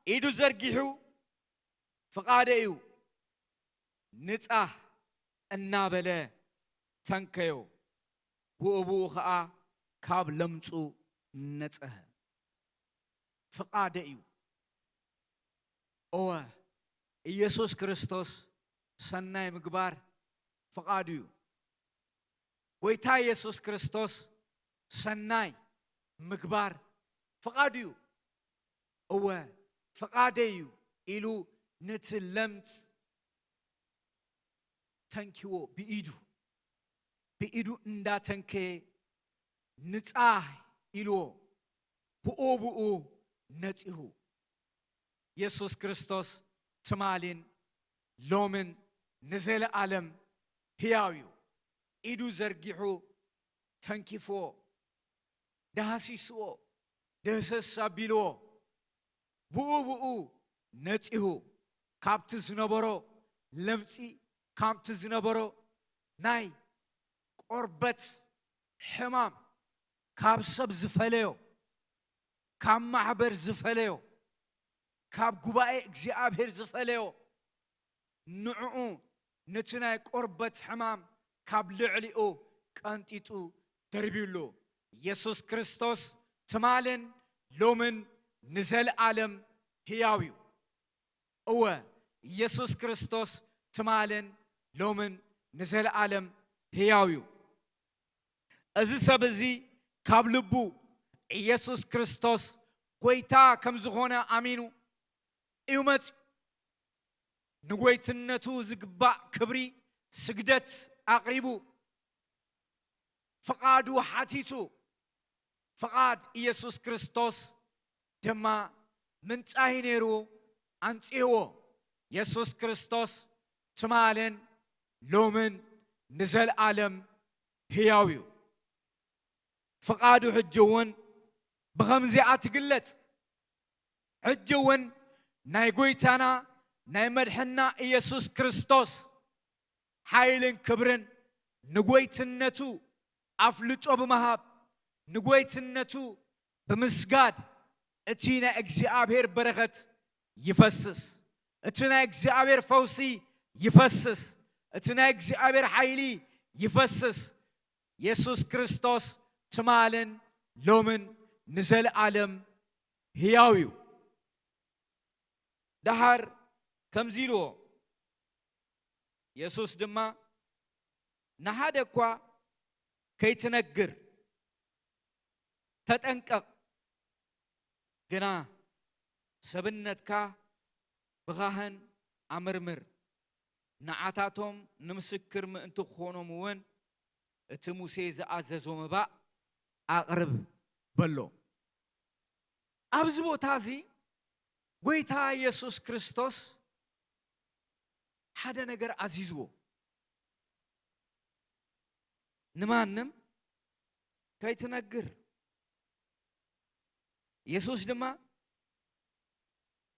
ኢዱ ዘርጊሑ፣ "ፍቓደይ እዩ፣ ንጻህ" እናበለ ተንከዮ። ብኡ ብኡ ኸኣ ካብ ለምጹ ነጽሀ። ፍቓደይ እዩ። እወ፣ ኢየሱስ ክርስቶስ ሰናይ ምግባር ፍቓዱ እዩ። ጎይታ ኢየሱስ ክርስቶስ ሰናይ ምግባር ፍቓዱ እዩ። እወ፣ ፍቓደይ እዩ ኢሉ ነቲ ለምጽ ተንኪዎ ብኢዱ። ብኢዱ እንዳተንከየ ንጻህ ኢልዎ ብኡ ብኡ ነጺሁ። የሱስ ክርስቶስ ትማሊን ሎምን ንዘለኣለም ህያው እዩ። ኢዱ ዘርጊሑ ተንኪፍዎ፣ ዳህሲስዎ፣ ደህሰስ ኣቢልዎ። ብኡ ብኡ ነጺሁ፣ ካብቲ ዝነበሮ ለምጺ፣ ካብቲ ዝነበሮ ናይ ቆርበት ሕማም፣ ካብ ሰብ ዝፈለዮ፣ ካብ ማሕበር ዝፈለዮ፣ ካብ ጉባኤ እግዚኣብሔር ዝፈለዮ፣ ንዕኡ ነቲ ናይ ቆርበት ሕማም ካብ ልዕሊኡ ቀንጢጡ ደርብዩሉ። ኢየሱስ ክርስቶስ ትማልን ሎምን ንዘለኣለም ህያው እዩ። እወ፣ ኢየሱስ ክርስቶስ ትማልን ሎምን ንዘለኣለም ህያው እዩ። እዚ ሰብ እዚ ካብ ልቡ ኢየሱስ ክርስቶስ ጎይታ ከም ዝኾነ ኣሚኑ እዩ መጺኡ። ንጎይትነቱ ዝግባእ ክብሪ ስግደት ኣቕሪቡ፣ ፍቓዱ ሓቲቱ። ፍቓድ ኢየሱስ ክርስቶስ ድማ ምንጻሂ ነይሩ፣ ኣንጺህዎ። የሱስ ክርስቶስ ትማልን ሎምን ንዘለኣለም ህያው እዩ። ፍቓዱ ሕጂ እውን ብኸምዚኣ ትግለጽ። ሕጂ እውን ናይ ጎይታና ናይ መድሕና ኢየሱስ ክርስቶስ ሓይልን ክብርን ንጎይትነቱ ኣፍልጦ ብምሃብ፣ ንጎይትነቱ ብምስጋድ፣ እቲ ናይ እግዚኣብሔር በረኸት ይፈስስ። እቲ ናይ እግዚኣብሔር ፈውሲ ይፈስስ። እቲ ናይ እግዚኣብሔር ሓይሊ ይፈስስ። የሱስ ክርስቶስ ትማልን ሎምን ንዘለኣለም ህያው እዩ። ደሓር ከምዚ ኢልዎ፣ የሱስ ድማ፣ "ንሓደ እኳ ከይትነግር ተጠንቀቕ፣ ግና ሰብነትካ ብኻህን ኣምርምር፣ ንዓታቶም ንምስክር ምእንቲ ክኾኖም እውን እቲ ሙሴ ዝኣዘዞ መባእ ኣቕርብ" በሎ። ኣብዚ ቦታ እዚ ጎይታ የሱስ ክርስቶስ ሓደ ነገር ኣዚዝዎ። ንማንም ከይትነግር። የሱስ ድማ፣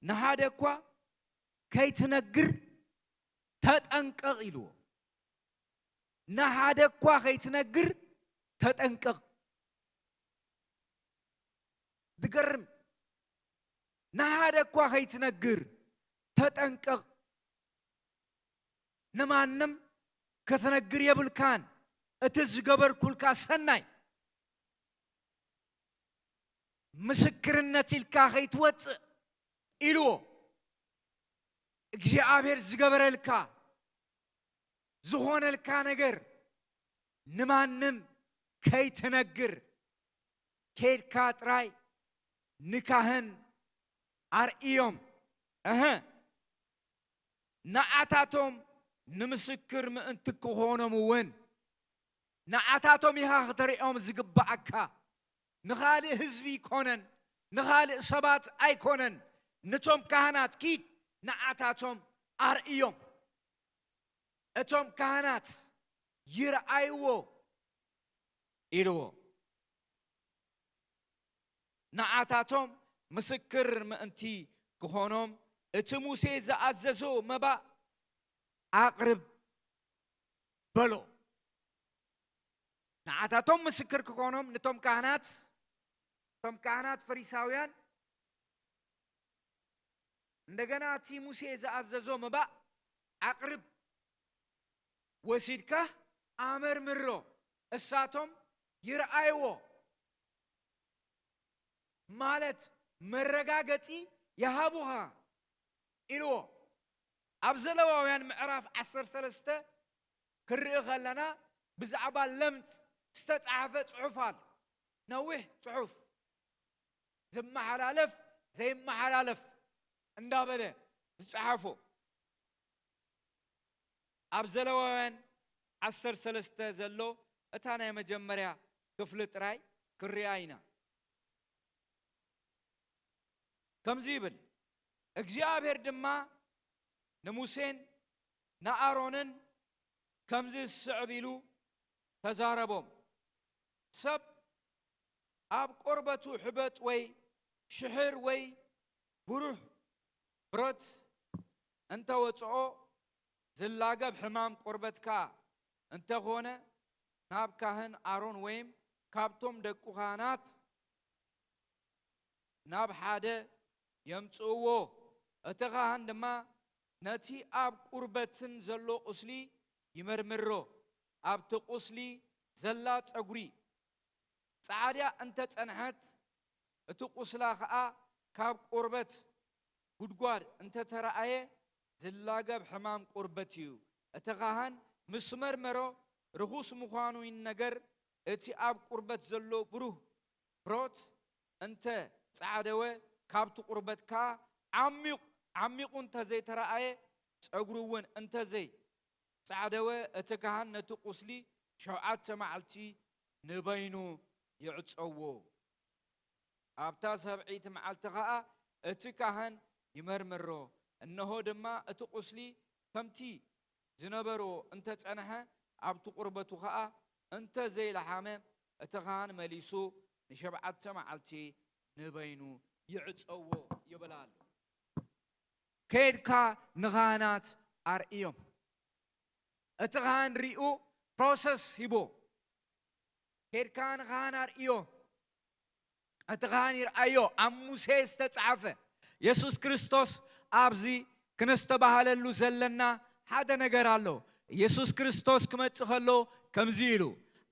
"ንሓደ እኳ ከይትነግር ተጠንቀቕ" ኢልዎ። "ንሓደ እኳ ከይትነግር ተጠንቀቕ።" ዝገርም። "ንሓደ እኳ ከይትነግር ተጠንቀቕ። ንማንም ከተነግር የብልካን። እቲ ዝገበርኩልካ ሰናይ ምስክርነት ኢልካ ከይትወጽእ" ኢልዎ። እግዚኣብሔር ዝገበረልካ ዝኾነልካ ነገር ንማንም ከይትነግር፣ ኬድካ ጥራይ ንካህን ኣርእዮም። እህ፣ ንዓታቶም ንምስክር ምእንቲ ክኾኖም እውን፣ ንዓታቶም ኢኻ ክተርእዮም ዝግባኣካ። ንኻልእ ህዝቢ ኣይኮነን፣ ንኻልእ ሰባት ኣይኮነን። ነቶም ካህናት ኪድ ንዓታቶም ኣርእዮም። እቶም ካህናት ይርኣይዎ ኢልዎ። ንዓታቶም ምስክር ምእንቲ ክኾኖም እቲ ሙሴ ዝኣዘዞ መባእ ኣቕርብ በሎ። ንዓታቶም ምስክር ክኾኖም ንቶም ካህናት፣ እቶም ካህናት ፈሪሳውያን እንደገና እቲ ሙሴ ዝኣዘዞ መባእ ኣቕርብ፣ ወሲድካ ኣመርምሮ፣ እሳቶም ይርኣይዎ ማለት መረጋገጺ ይሃቡኻ ኢልዎ። ኣብ ዘለዋውያን ምዕራፍ ዓሰርተ ሰለስተ ክርኢ ከለና ብዛዕባ ለምጽ ዝተጻሕፈ ጽሑፍ ኣሎ። ነዊሕ ጽሑፍ፣ ዝመሓላለፍ ዘይመሓላለፍ እንዳበለ ዝጸሓፎ። ኣብ ዘለዋውያን ዓሰርተ ሰለስተ ዘሎ እታ ናይ መጀመርያ ክፍሊ ጥራይ ክርኣ ኢና። ከምዚ ይብል፣ እግዚኣብሔር ድማ ንሙሴን ንኣሮንን ከምዚ ዝስዕብ ኢሉ ተዛረቦም። ሰብ ኣብ ቆርበቱ ሕበጥ ወይ ሽሕር ወይ ብሩህ ብረት እንተ ወጽኦ፣ ዝላገብ ሕማም ቆርበትካ እንተ ኾነ፣ ናብ ካህን ኣሮን ወይም ካብቶም ደቁ ካህናት ናብ ሓደ የምጽእዎ። እቲ ካህን ድማ ነቲ ኣብ ቁርበትን ዘሎ ቁስሊ ይመርምሮ። ኣብቲ ቁስሊ ዘላ ጸጉሪ ጻዕዳ እንተ ጸንሐት፣ እቲ ቁስላ ኸኣ ካብ ቆርበት ጉድጓድ እንተ ተረኣየ፣ ዝላገብ ሕማም ቁርበት እዩ። እቲ ካህን ምስ መርመሮ ርኹስ ምዃኑ ይነገር። እቲ ኣብ ቁርበት ዘሎ ብሩህ ብሮት እንተ ጻዕደወ፣ ካብቲ ቁርበት ከኣ ዓሚቕ-፣ ዓሚቑ እንተ ዘይተረኣየ፣ ጸጉሩ እውን እንተ ዘይጻዕደወ፣ እቲ ካህን ነቲ ቁስሊ ሸውዓተ መዓልቲ ንበይኑ ይዕጸዎ። ኣብታ ሰብዒት መዓልቲ ኸኣ እቲ ካህን ይመርምሮ። እንሆ ድማ እቲ ቁስሊ ከምቲ ዝነበሮ እንተ ጸንሐ፣ ኣብቲ ቁርበቱ ኸኣ እንተ ዘይለሓመ፣ እቲ ኻህን መሊሱ ንሸብዓተ መዓልቲ ንበይኑ ይዕጸዎ ይብል ኣሎ። ከይድካ ንኻህናት ኣርእዮም። እቲ ኻህን ሪኡ ፕሮሰስ ሂቦ። ከይድካ ንኻህን ኣርእዮ። እቲ ኻህን ይርኣዮ። ኣብ ሙሴ ዝተጻሕፈ፣ የሱስ ክርስቶስ ኣብዚ ክነስተባህለሉ ዘለና ሓደ ነገር ኣሎ። የሱስ ክርስቶስ ክመጽእ ከሎ ከምዚ ኢሉ፣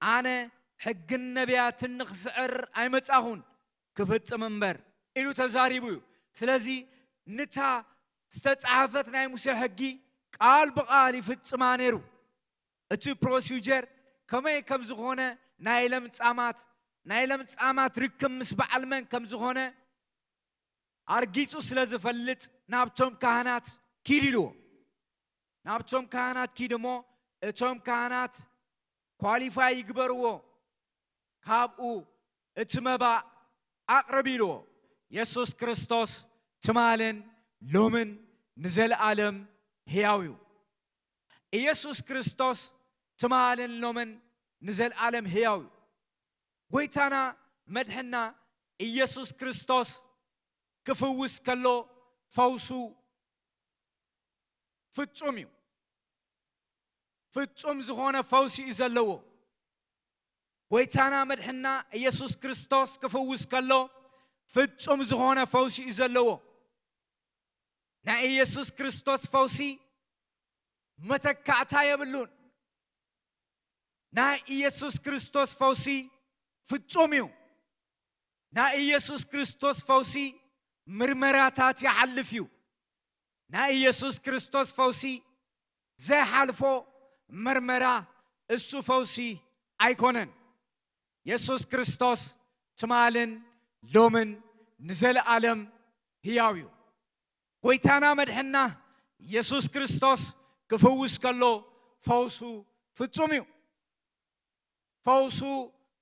"ኣነ ሕግን ነቢያትን ንኽስዕር ኣይመጻኹን፣ ክፍጽም እምበር" ኢሉ ተዛሪቡ እዩ። ስለዚ ንታ ዝተጻሕፈት ናይ ሙሴ ሕጊ ቃል ብቓል ይፍጽማ ነይሩ። እቲ ፕሮሲጀር ከመይ ከም ዝኾነ፣ ናይ ለምጻማት፣ ናይ ለምጻማት ርክብ ምስ በዓል መን ከም ዝኾነ ኣርጊጹ ስለ ዝፈልጥ፣ ናብቶም ካህናት ኪድ ኢልዎ። ናብቶም ካህናት ኪድ እሞ፣ እቶም ካህናት ኳሊፋይ ይግበርዎ። ካብኡ እቲ መባእ ኣቕርብ ኢልዎ። የሱስ ክርስቶስ ትማልን ሎምን ንዘለኣለም ህያው እዩ። ኢየሱስ ክርስቶስ ትማልን ሎምን ንዘለኣለም ህያው እዩ። ጎይታና መድሕና ኢየሱስ ክርስቶስ ክፍውስ ከሎ ፈውሱ ፍጹም እዩ። ፍጹም ዝኾነ ፈውሲ እዩ ዘለዎ። ጎይታና መድሕና ኢየሱስ ክርስቶስ ክፍውስ ከሎ ፍጹም ዝኾነ ፈውሲ እዩ ዘለዎ። ናይ ኢየሱስ ክርስቶስ ፈውሲ መተካእታ የብሉን። ናይ ኢየሱስ ክርስቶስ ፈውሲ ፍጹም እዩ። ናይ ኢየሱስ ክርስቶስ ፈውሲ ምርመራታት ይሓልፍ እዩ። ናይ ኢየሱስ ክርስቶስ ፈውሲ ዘይሓልፎ መርመራ እሱ ፈውሲ ኣይኮነን። የሱስ ክርስቶስ ትማልን ሎምን ንዘለኣለም ህያው እዩ። ጎይታና መድሕና የሱስ ክርስቶስ ክፍውስ ከሎ ፈውሱ ፍጹም እዩ። ፈውሱ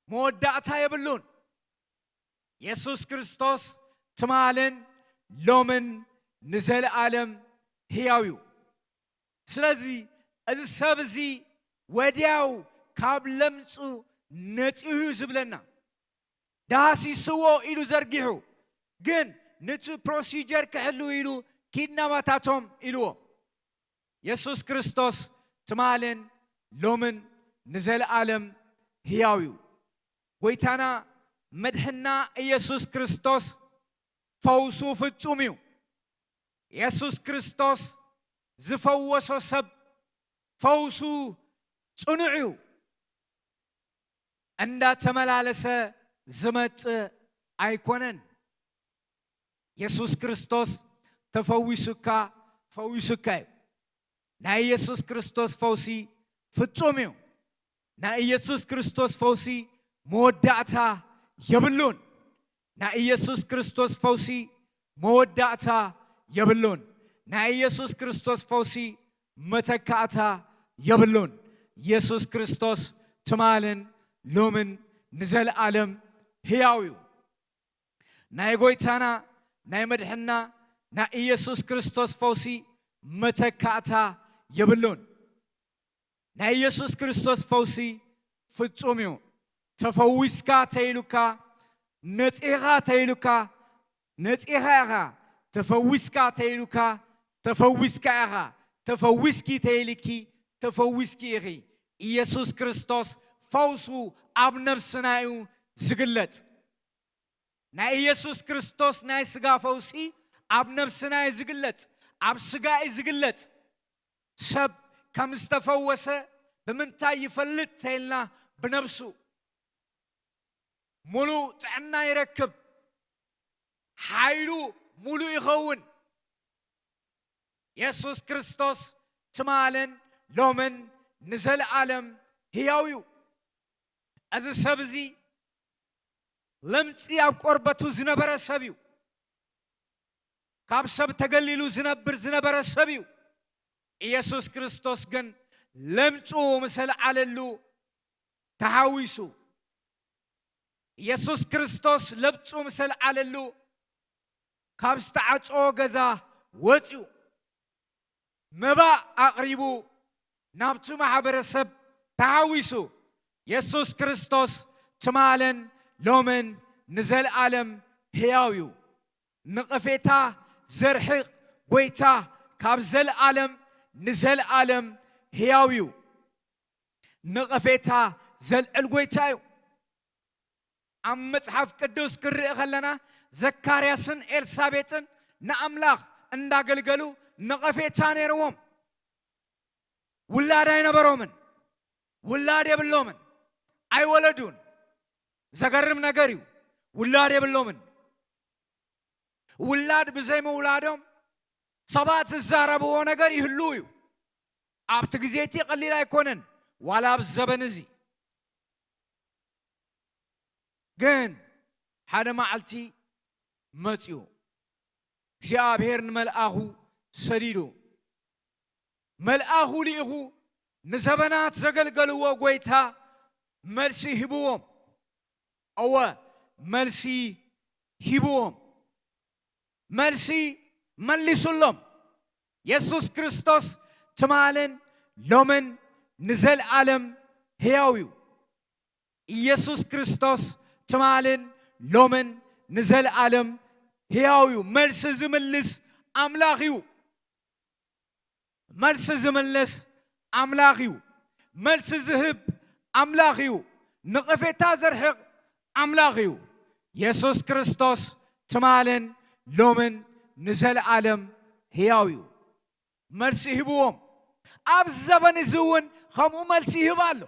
መወዳእታ የብሉን። የሱስ ክርስቶስ ትማልን ሎምን ንዘለኣለም ህያው እዩ። ስለዚ እዚ ሰብ እዚ ወዲያው ካብ ለምጹ ነጺሁ እዩ ዝብለና። ዳህሲስዎ ኢሉ ዘርጊሑ፣ ግን ነቲ ፕሮሲጀር ክሕልው ኢሉ ኪድ ናባታቶም ኢልዎ። የሱስ ክርስቶስ ትማልን ሎምን ንዘለኣለም ህያው እዩ። ጎይታና መድሕና ኢየሱስ ክርስቶስ ፈውሱ ፍጹም እዩ። የሱስ ክርስቶስ ዝፈወሶ ሰብ ፈውሱ ጽኑዕ እዩ። እንዳተመላለሰ ዝመጽእ ኣይኮነን። የሱስ ክርስቶስ ተፈዊሱካ፣ ፈዊሱካ እዩ። ናይ የሱስ ክርስቶስ ፈውሲ ፍጹም እዩ። ናይ ኢየሱስ ክርስቶስ ፈውሲ መወዳእታ የብሉን። ናይ ኢየሱስ ክርስቶስ ፈውሲ መወዳእታ የብሉን። ናይ ኢየሱስ ክርስቶስ ፈውሲ መተካእታ የብሉን። ኢየሱስ ክርስቶስ ትማልን ሎምን ንዘለኣለም ህያው እዩ። ናይ ጎይታና ናይ መድሕና ናይ ኢየሱስ ክርስቶስ ፈውሲ መተካእታ የብሉን። ናይ ኢየሱስ ክርስቶስ ፈውሲ ፍጹም እዩ። ተፈዊስካ ተይሉካ፣ ነጺኻ ተይሉካ፣ ነጺኻ ኢኻ። ተፈዊስካ ተይሉካ፣ ተፈዊስካ ኢኻ። ተፈዊስኪ ተይልኪ፣ ተፈዊስኪ ኢኺ። ኢየሱስ ክርስቶስ ፈውሱ ኣብ ነብስና እዩ ዝግለጽ። ናይ ኢየሱስ ክርስቶስ ናይ ስጋ ፈውሲ ኣብ ነብስና እዩ ዝግለጽ፣ ኣብ ስጋ እዩ ዝግለጽ። ሰብ ከም ዝተፈወሰ ብምንታይ ይፈልጥ ተይልና፣ ብነብሱ ሙሉእ ጥዕና ይረክብ፣ ሓይሉ ሙሉእ ይኸውን። የሱስ ክርስቶስ ትማልን ሎምን ንዘለኣለም ህያው እዩ። እዚ ሰብ እዚ ለምጺ ኣብ ቆርበቱ ዝነበረ ሰብ እዩ። ካብ ሰብ ተገሊሉ ዝነብር ዝነበረ ሰብ እዩ። ኢየሱስ ክርስቶስ ግን ለምጹ ምስ ኣልዓለሉ ተሓዊሱ። ኢየሱስ ክርስቶስ ለምጹ ምስ ኣልዓለሉ ካብ ዝተዓጽኦ ገዛ ወጺኡ። መባእ ኣቕሪቡ ናብቲ ማሕበረሰብ ተሓዊሱ። የሱስ ክርስቶስ ትማልን ሎምን ንዘለኣለም ህያው እዩ። ነቐፌታ ዘርሕቕ ጎይታ ካብ ዘለኣለም ንዘለኣለም ህያው እዩ። ነቐፌታ ዘልዕል ጎይታ እዩ። ኣብ መጽሓፍ ቅዱስ ክንርኢ ከለና ዘካርያስን ኤልሳቤጥን ንኣምላኽ እንዳገልገሉ ነቐፌታ ነይርዎም። ውላድ ኣይነበሮምን፣ ውላድ የብሎምን፣ ኣይወለዱን። ዘገርም ነገር እዩ። ውላድ የብሎምን። ውላድ ብዘይምውላዶም ሰባት ዝዛረብዎ ነገር ይህሉ እዩ። ኣብቲ ግዜ እቲ ቀሊል ኣይኮነን፣ ዋላ ኣብዚ ዘበን እዚ። ግን ሓደ መዓልቲ መጺኡ እግዚኣብሔር ንመልኣኹ ሰዲዱ፣ መልኣኹ ልኢኹ ንዘበናት ዘገልገልዎ ጎይታ መልሲ ሂብዎም። እወ፣ መልሲ ሂብዎም። መልሲ መሊሱሎም። የሱስ ክርስቶስ ትማልን ሎምን ንዘለኣለም ህያው እዩ። ኢየሱስ ክርስቶስ ትማልን ሎምን ንዘለኣለም ህያው እዩ። መልሲ ዝምልስ ኣምላኽ እዩ። መልሲ ዝምልስ ኣምላኽ እዩ። መልሲ ዝህብ ኣምላኽ እዩ። ነቐፌታ ዘርሕቕ ኣምላኽ እዩ። የሱስ ክርስቶስ ትማልን ሎምን ንዘለኣለም ህያው እዩ። መልሲ ሂብዎም። ኣብዚ ዘበን እዚ እውን ከምኡ መልሲ ይህብ ኣሎ።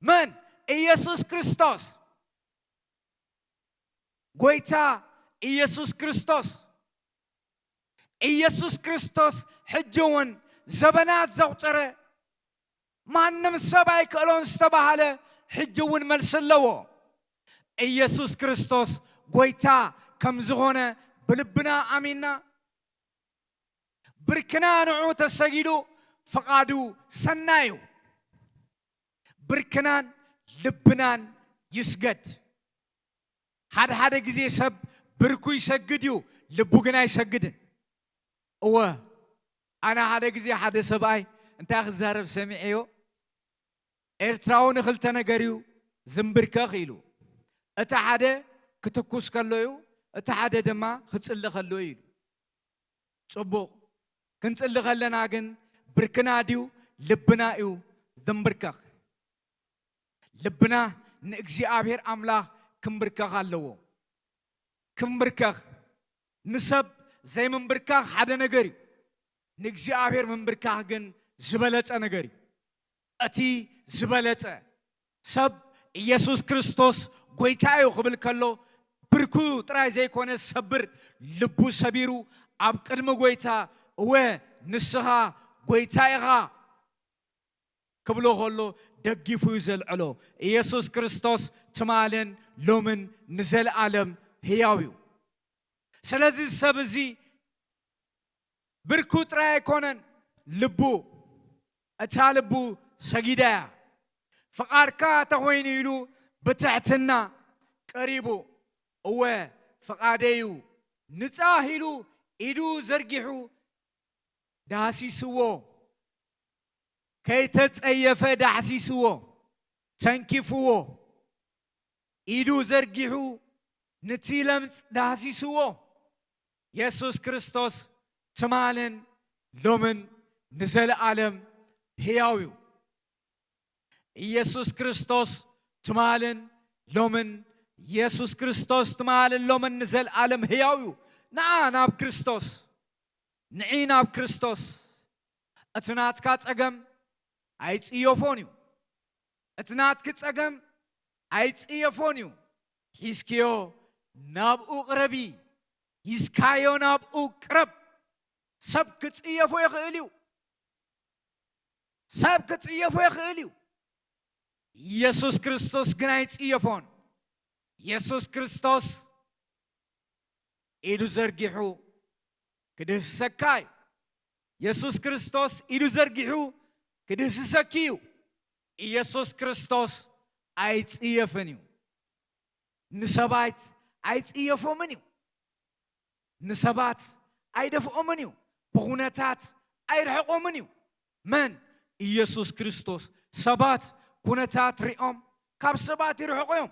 መን? ኢየሱስ ክርስቶስ። ጎይታ ኢየሱስ ክርስቶስ። ኢየሱስ ክርስቶስ ሕጂ እውን ዘበናት ዘቑጸረ፣ ማንም ሰብ ኣይክእሎን ዝተባህለ ሕጂ እውን መልሲ ኣለዎ። ኢየሱስ ክርስቶስ ጐይታ ከም ዝኾነ ብልብና ኣሚንና፣ ብርክና ንዕኡ ተሰጊዱ፣ ፍቓዱ ሰናይ እዩ። ብርክናን ልብናን ይስገድ። ሓደ ሓደ ግዜ ሰብ ብርኩ ይሰግድ እዩ፣ ልቡ ግን ኣይሰግድን። እወ፣ ኣነ ሓደ ግዜ ሓደ ሰብኣይ እንታይ ክዛረብ ሰሚዐዮ፣ ኤርትራዊ ንኽልተ ነገር እዩ ዝምብርከኽ ኢሉ። እቲ ሓደ ክትኩስ ከሎ እዩ፣ እቲ ሓደ ድማ ክጽሊ ከሎ እዩ ኢሉ። ጽቡቕ፣ ክንጽሊ ከለና ግን ብርክና ድዩ ልብና እዩ ዝምብርከኽ? ልብና ንእግዚኣብሔር ኣምላኽ ክምብርከኽ ኣለዎ። ክምብርከኽ፣ ንሰብ ዘይምንብርካኽ ሓደ ነገር እዩ። ንእግዚኣብሔር ምንብርካኽ ግን ዝበለጸ ነገር እዩ። እቲ ዝበለጸ፣ ሰብ ኢየሱስ ክርስቶስ ጐይታ እዩ ክብል ከሎ፣ ብርኩ ጥራይ ዘይኮነ ሰብር፣ ልቡ ሰቢሩ ኣብ ቅድሚ ጐይታ፣ እወ ንስኻ ጐይታ ኢኻ ክብሎ ከሎ ደጊፉ እዩ ዘልዕሎ። ኢየሱስ ክርስቶስ ትማልን ሎምን ንዘለኣለም ህያው እዩ። ስለዚ ሰብ እዚ ብርኩ ጥራይ ኣይኮነን፣ ልቡ፣ እታ ልቡ ሰጊዳ እያ። ፍቓድካ ተኾይኑ ኢሉ ብትሕትና ቀሪቡ፣ እወ ፍቓደይ እዩ፣ ንጻህ ኢሉ ኢዱ ዘርጊሑ ዳህሲስዎ፣ ከይተጸየፈ ዳህሲስዎ፣ ተንኪፍዎ፣ ኢዱ ዘርጊሑ ንቲ ለምጽ ዳህሲስዎ። የሱስ ክርስቶስ ትማልን ሎምን ንዘለኣለም ህያው እዩ። ኢየሱስ ክርስቶስ ትማልን ሎምን፣ ኢየሱስ ክርስቶስ ትማልን ሎምን ንዘለኣለም ህያው እዩ። ንዓ ናብ ክርስቶስ፣ ንዒ ናብ ክርስቶስ። እቲ ናትካ ጸገም ኣይጽየፎን እዩ። እቲ ናትኪ ጸገም ኣይጽየፎን እዩ። ሒዝክዮ ናብኡ ቅረቢ። ሒዝካዮ ናብኡ ቅረብ። ሰብ ክጽየፎ ይኽእል እዩ። ሰብ ክጽየፎ ይኽእል እዩ። ኢየሱስ ክርስቶስ ግን ኣይጽየፎን። ኢየሱስ ክርስቶስ ኢዱ ዘርጊሑ ክድህስሰካ እዩ። የሱስ ክርስቶስ ኢዱ ዘርጊሑ ክድህስሰኪ እዩ። ኢየሱስ ክርስቶስ ኣይጽየፍን እዩ። ንሰባት ኣይጽየፎምን እዩ። ንሰባት ኣይደፍኦምን እዩ። ብኹነታት ኣይርሕቆምን እዩ። መን? ኢየሱስ ክርስቶስ። ሰባት ኩነታት ሪኦም ካብ ሰባት ይርሕቑ እዮም።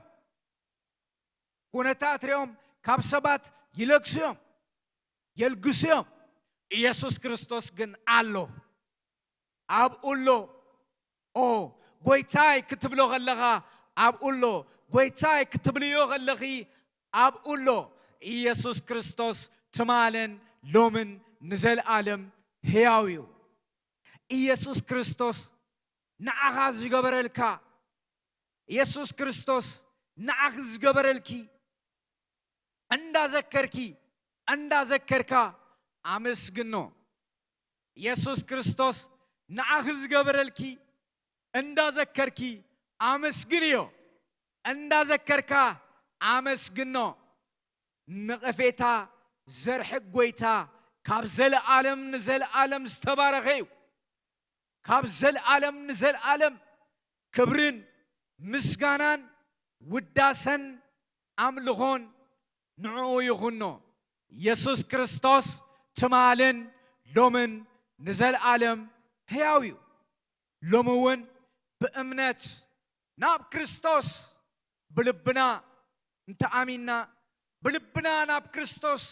ኩነታት ሪኦም ካብ ሰባት ይለግሱ እዮም፣ የልግሱ እዮም። ኢየሱስ ክርስቶስ ግን ኣሎ፣ ኣብኡ ኣሎ። ኦ፣ ጐይታይ ክትብሎ ከለኻ ኣብኡ ኣሎ። ጐይታይ ክትብልዮ ከለኺ ኣብኡ ኣሎ። ኢየሱስ ክርስቶስ ትማልን ሎምን ንዘለኣለም ሕያው እዩ። ኢየሱስ ክርስቶስ ንዓኻ ዝገበረልካ፣ ኢየሱስ ክርስቶስ ንዓኺ ዝገበረልኪ እንዳዘከርኪ፣ እንዳዘከርካ ኣመስግኖ። ኢየሱስ ክርስቶስ ንዓኺ ዝገበረልኪ እንዳዘከርኪ ኣመስግንዮ። እንዳዘከርካ ኣመስግኖ። ነቐፌታ ዘርሕቕ ጐይታ ካብ ዘለኣለም ንዘለኣለም ዝተባረኸ እዩ። ካብ ዘለኣለም ንዘለኣለም ክብርን ምስጋናን ውዳሰን ኣምልኾን ንዕኡ ይኹኖ። የሱስ ክርስቶስ ትማልን ሎምን ንዘለኣለም ሕያው እዩ። ሎሚ እውን ብእምነት ናብ ክርስቶስ ብልብና እንተኣሚንና፣ ብልብና ናብ ክርስቶስ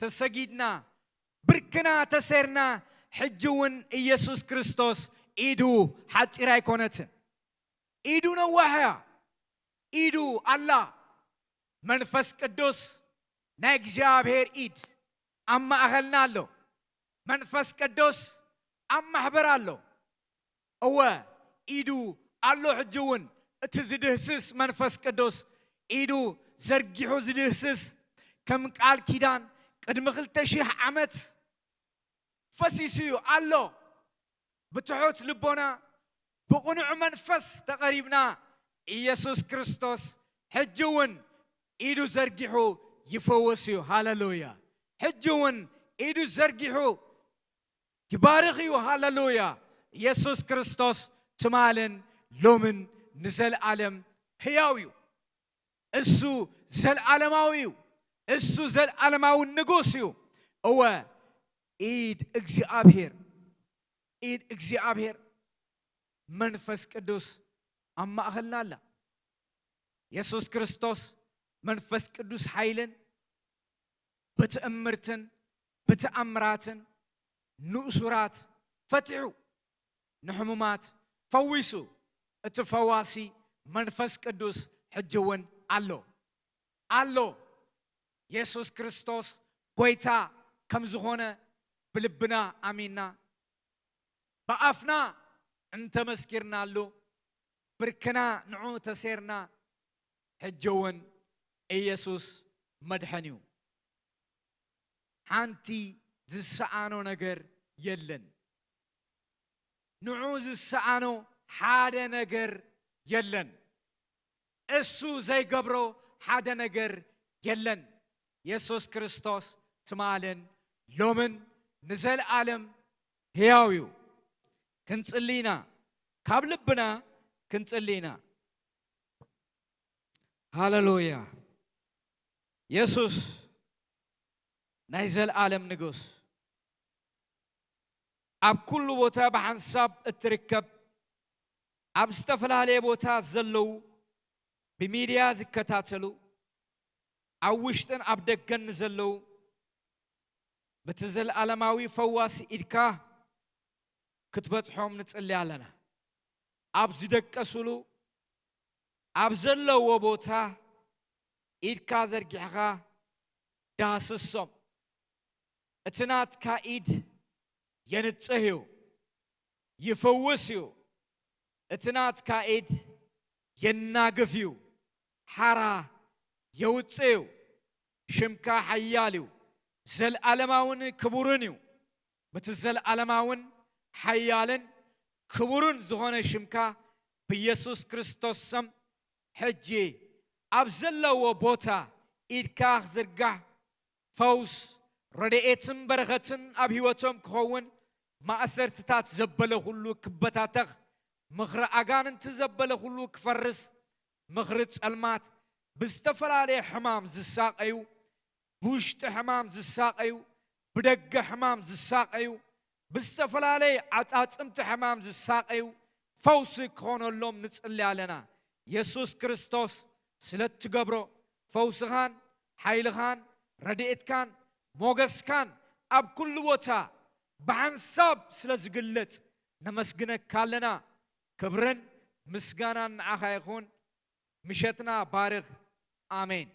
ተሰጊድና፣ ብርክና ተሰይርና፣ ሕጂ እውን ኢየሱስ ክርስቶስ ኢዱ ሓጺር ኣይኮነትን። ኢዱ ነዋሕ እያ። ኢዱ ኣላ። መንፈስ ቅዱስ ናይ እግዚኣብሔር ኢድ ኣብ ማእኸልና ኣሎ። መንፈስ ቅዱስ ኣብ ማሕበር ኣሎ። እወ፣ ኢዱ ኣሎ። ሕጂ እውን እቲ ዝድህስስ መንፈስ ቅዱስ፣ ኢዱ ዘርጊሑ ዝድህስስ፣ ከም ቃል ኪዳን ቅድሚ ክልተ ሺሕ ዓመት ፈሲሱ እዩ ኣሎ። ብትሑት ልቦና፣ ብቕኑዕ መንፈስ ተቐሪብና፣ ኢየሱስ ክርስቶስ ሕጂ እውን ኢዱ ዘርጊሑ ይፈውስ እዩ። ሃሌሉያ! ሕጂ እውን ኢዱ ዘርጊሑ ይባርኽ እዩ። ሃሌሉያ! ኢየሱስ ክርስቶስ ትማልን ሎምን ንዘለኣለም ህያው እዩ። እሱ ዘልዓለማዊ እዩ። እሱ ዘልዓለማዊ ንጉስ እዩ። እወ፣ ኢድ እግዚኣብሔር፣ ኢድ እግዚኣብሔር፣ መንፈስ ቅዱስ ኣብ ማእኸልና ኣላ። የሱስ ክርስቶስ መንፈስ ቅዱስ ሓይልን ብትእምርትን ብተኣምራትን ንእሱራት ፈቲሑ፣ ንሕሙማት ፈዊሱ፣ እቲ ፈዋሲ መንፈስ ቅዱስ ሕጂ እውን ኣሎ። ኣሎ። የሱስ ክርስቶስ ጐይታ ከም ዝኾነ ብልብና ኣሚንና፣ ብኣፍና እንተመስኪርናሉ፣ ብርክና ንዑ ተሴርና፣ ሕጂ እውን ኢየሱስ መድሐን እዩ። ሓንቲ ዝሰኣኖ ነገር የለን። ንዑ ዝሰኣኖ ሓደ ነገር የለን። እሱ ዘይገብሮ ሓደ ነገር የለን። የሱስ ክርስቶስ ትማልን ሎምን ንዘለኣለም ሕያው እዩ። ክንጽሊ ኢና። ካብ ልብና ክንጽሊ ኢና። ሃሌሉያ። የሱስ ናይ ዘለኣለም ንጉስ፣ ኣብ ኩሉ ቦታ ብሓንሳብ እትርከብ፣ ኣብ ዝተፈላለየ ቦታ ዘለዉ፣ ብሚድያ ዝከታተሉ፣ ኣብ ውሽጥን ኣብ ደገን ንዘለዉ፣ በቲ ዘለኣለማዊ ፈዋሲ ኢድካ ክትበጽሖም ንጽሊ ኣለና። ኣብ ዝደቀሱሉ፣ ኣብ ዘለዎ ቦታ ኢድካ ዘርጊሕኻ ዳህስሶም። እቲ ናትካ ኢድ የንጽህ እዩ፣ ይፍውስ እዩ። እቲ ናትካ ኢድ የናግፍ እዩ፣ ሓራ የውጽእ እዩ። ሽምካ ሓያል እዩ፣ ዘለኣለማውን ክቡርን እዩ። በቲ ዘለኣለማውን ሓያልን ክቡርን ዝኾነ ሽምካ ብኢየሱስ ክርስቶስ ስም ሕጂ ኣብ ዘለዎ ቦታ ኢድካ ክዝርጋሕ፣ ፈውስ፣ ረድኤትን በረኸትን ኣብ ህይወቶም ክኸውን፣ ማእሰርትታት ዘበለ ኩሉ ክበታተኽ፣ ምኽሪ ኣጋንንቲ ዘበለ ኩሉ ክፈርስ፣ ምኽሪ ጸልማት፣ ብዝተፈላለየ ሕማም ዝሳቐዩ፣ ብውሽጢ ሕማም ዝሳቐዩ፣ ብደገ ሕማም ዝሳቐዩ፣ ብዝተፈላለየ ዓጻጽምቲ ሕማም ዝሳቐዩ፣ ፈውሲ ክኾነሎም ንጽሊ ኣለና። የሱስ ክርስቶስ ስለ እትገብሮ፣ ፈውስኻን፣ ሓይልኻን፣ ረድኤትካን፣ ሞገስካን ኣብ ኩሉ ቦታ ብሓንሳብ ስለ ዝግለጽ ነመስግነካ ኣለና። ክብርን ምስጋናን ንዓኻ ይኹን። ምሸትና ባርኽ። ኣሜን።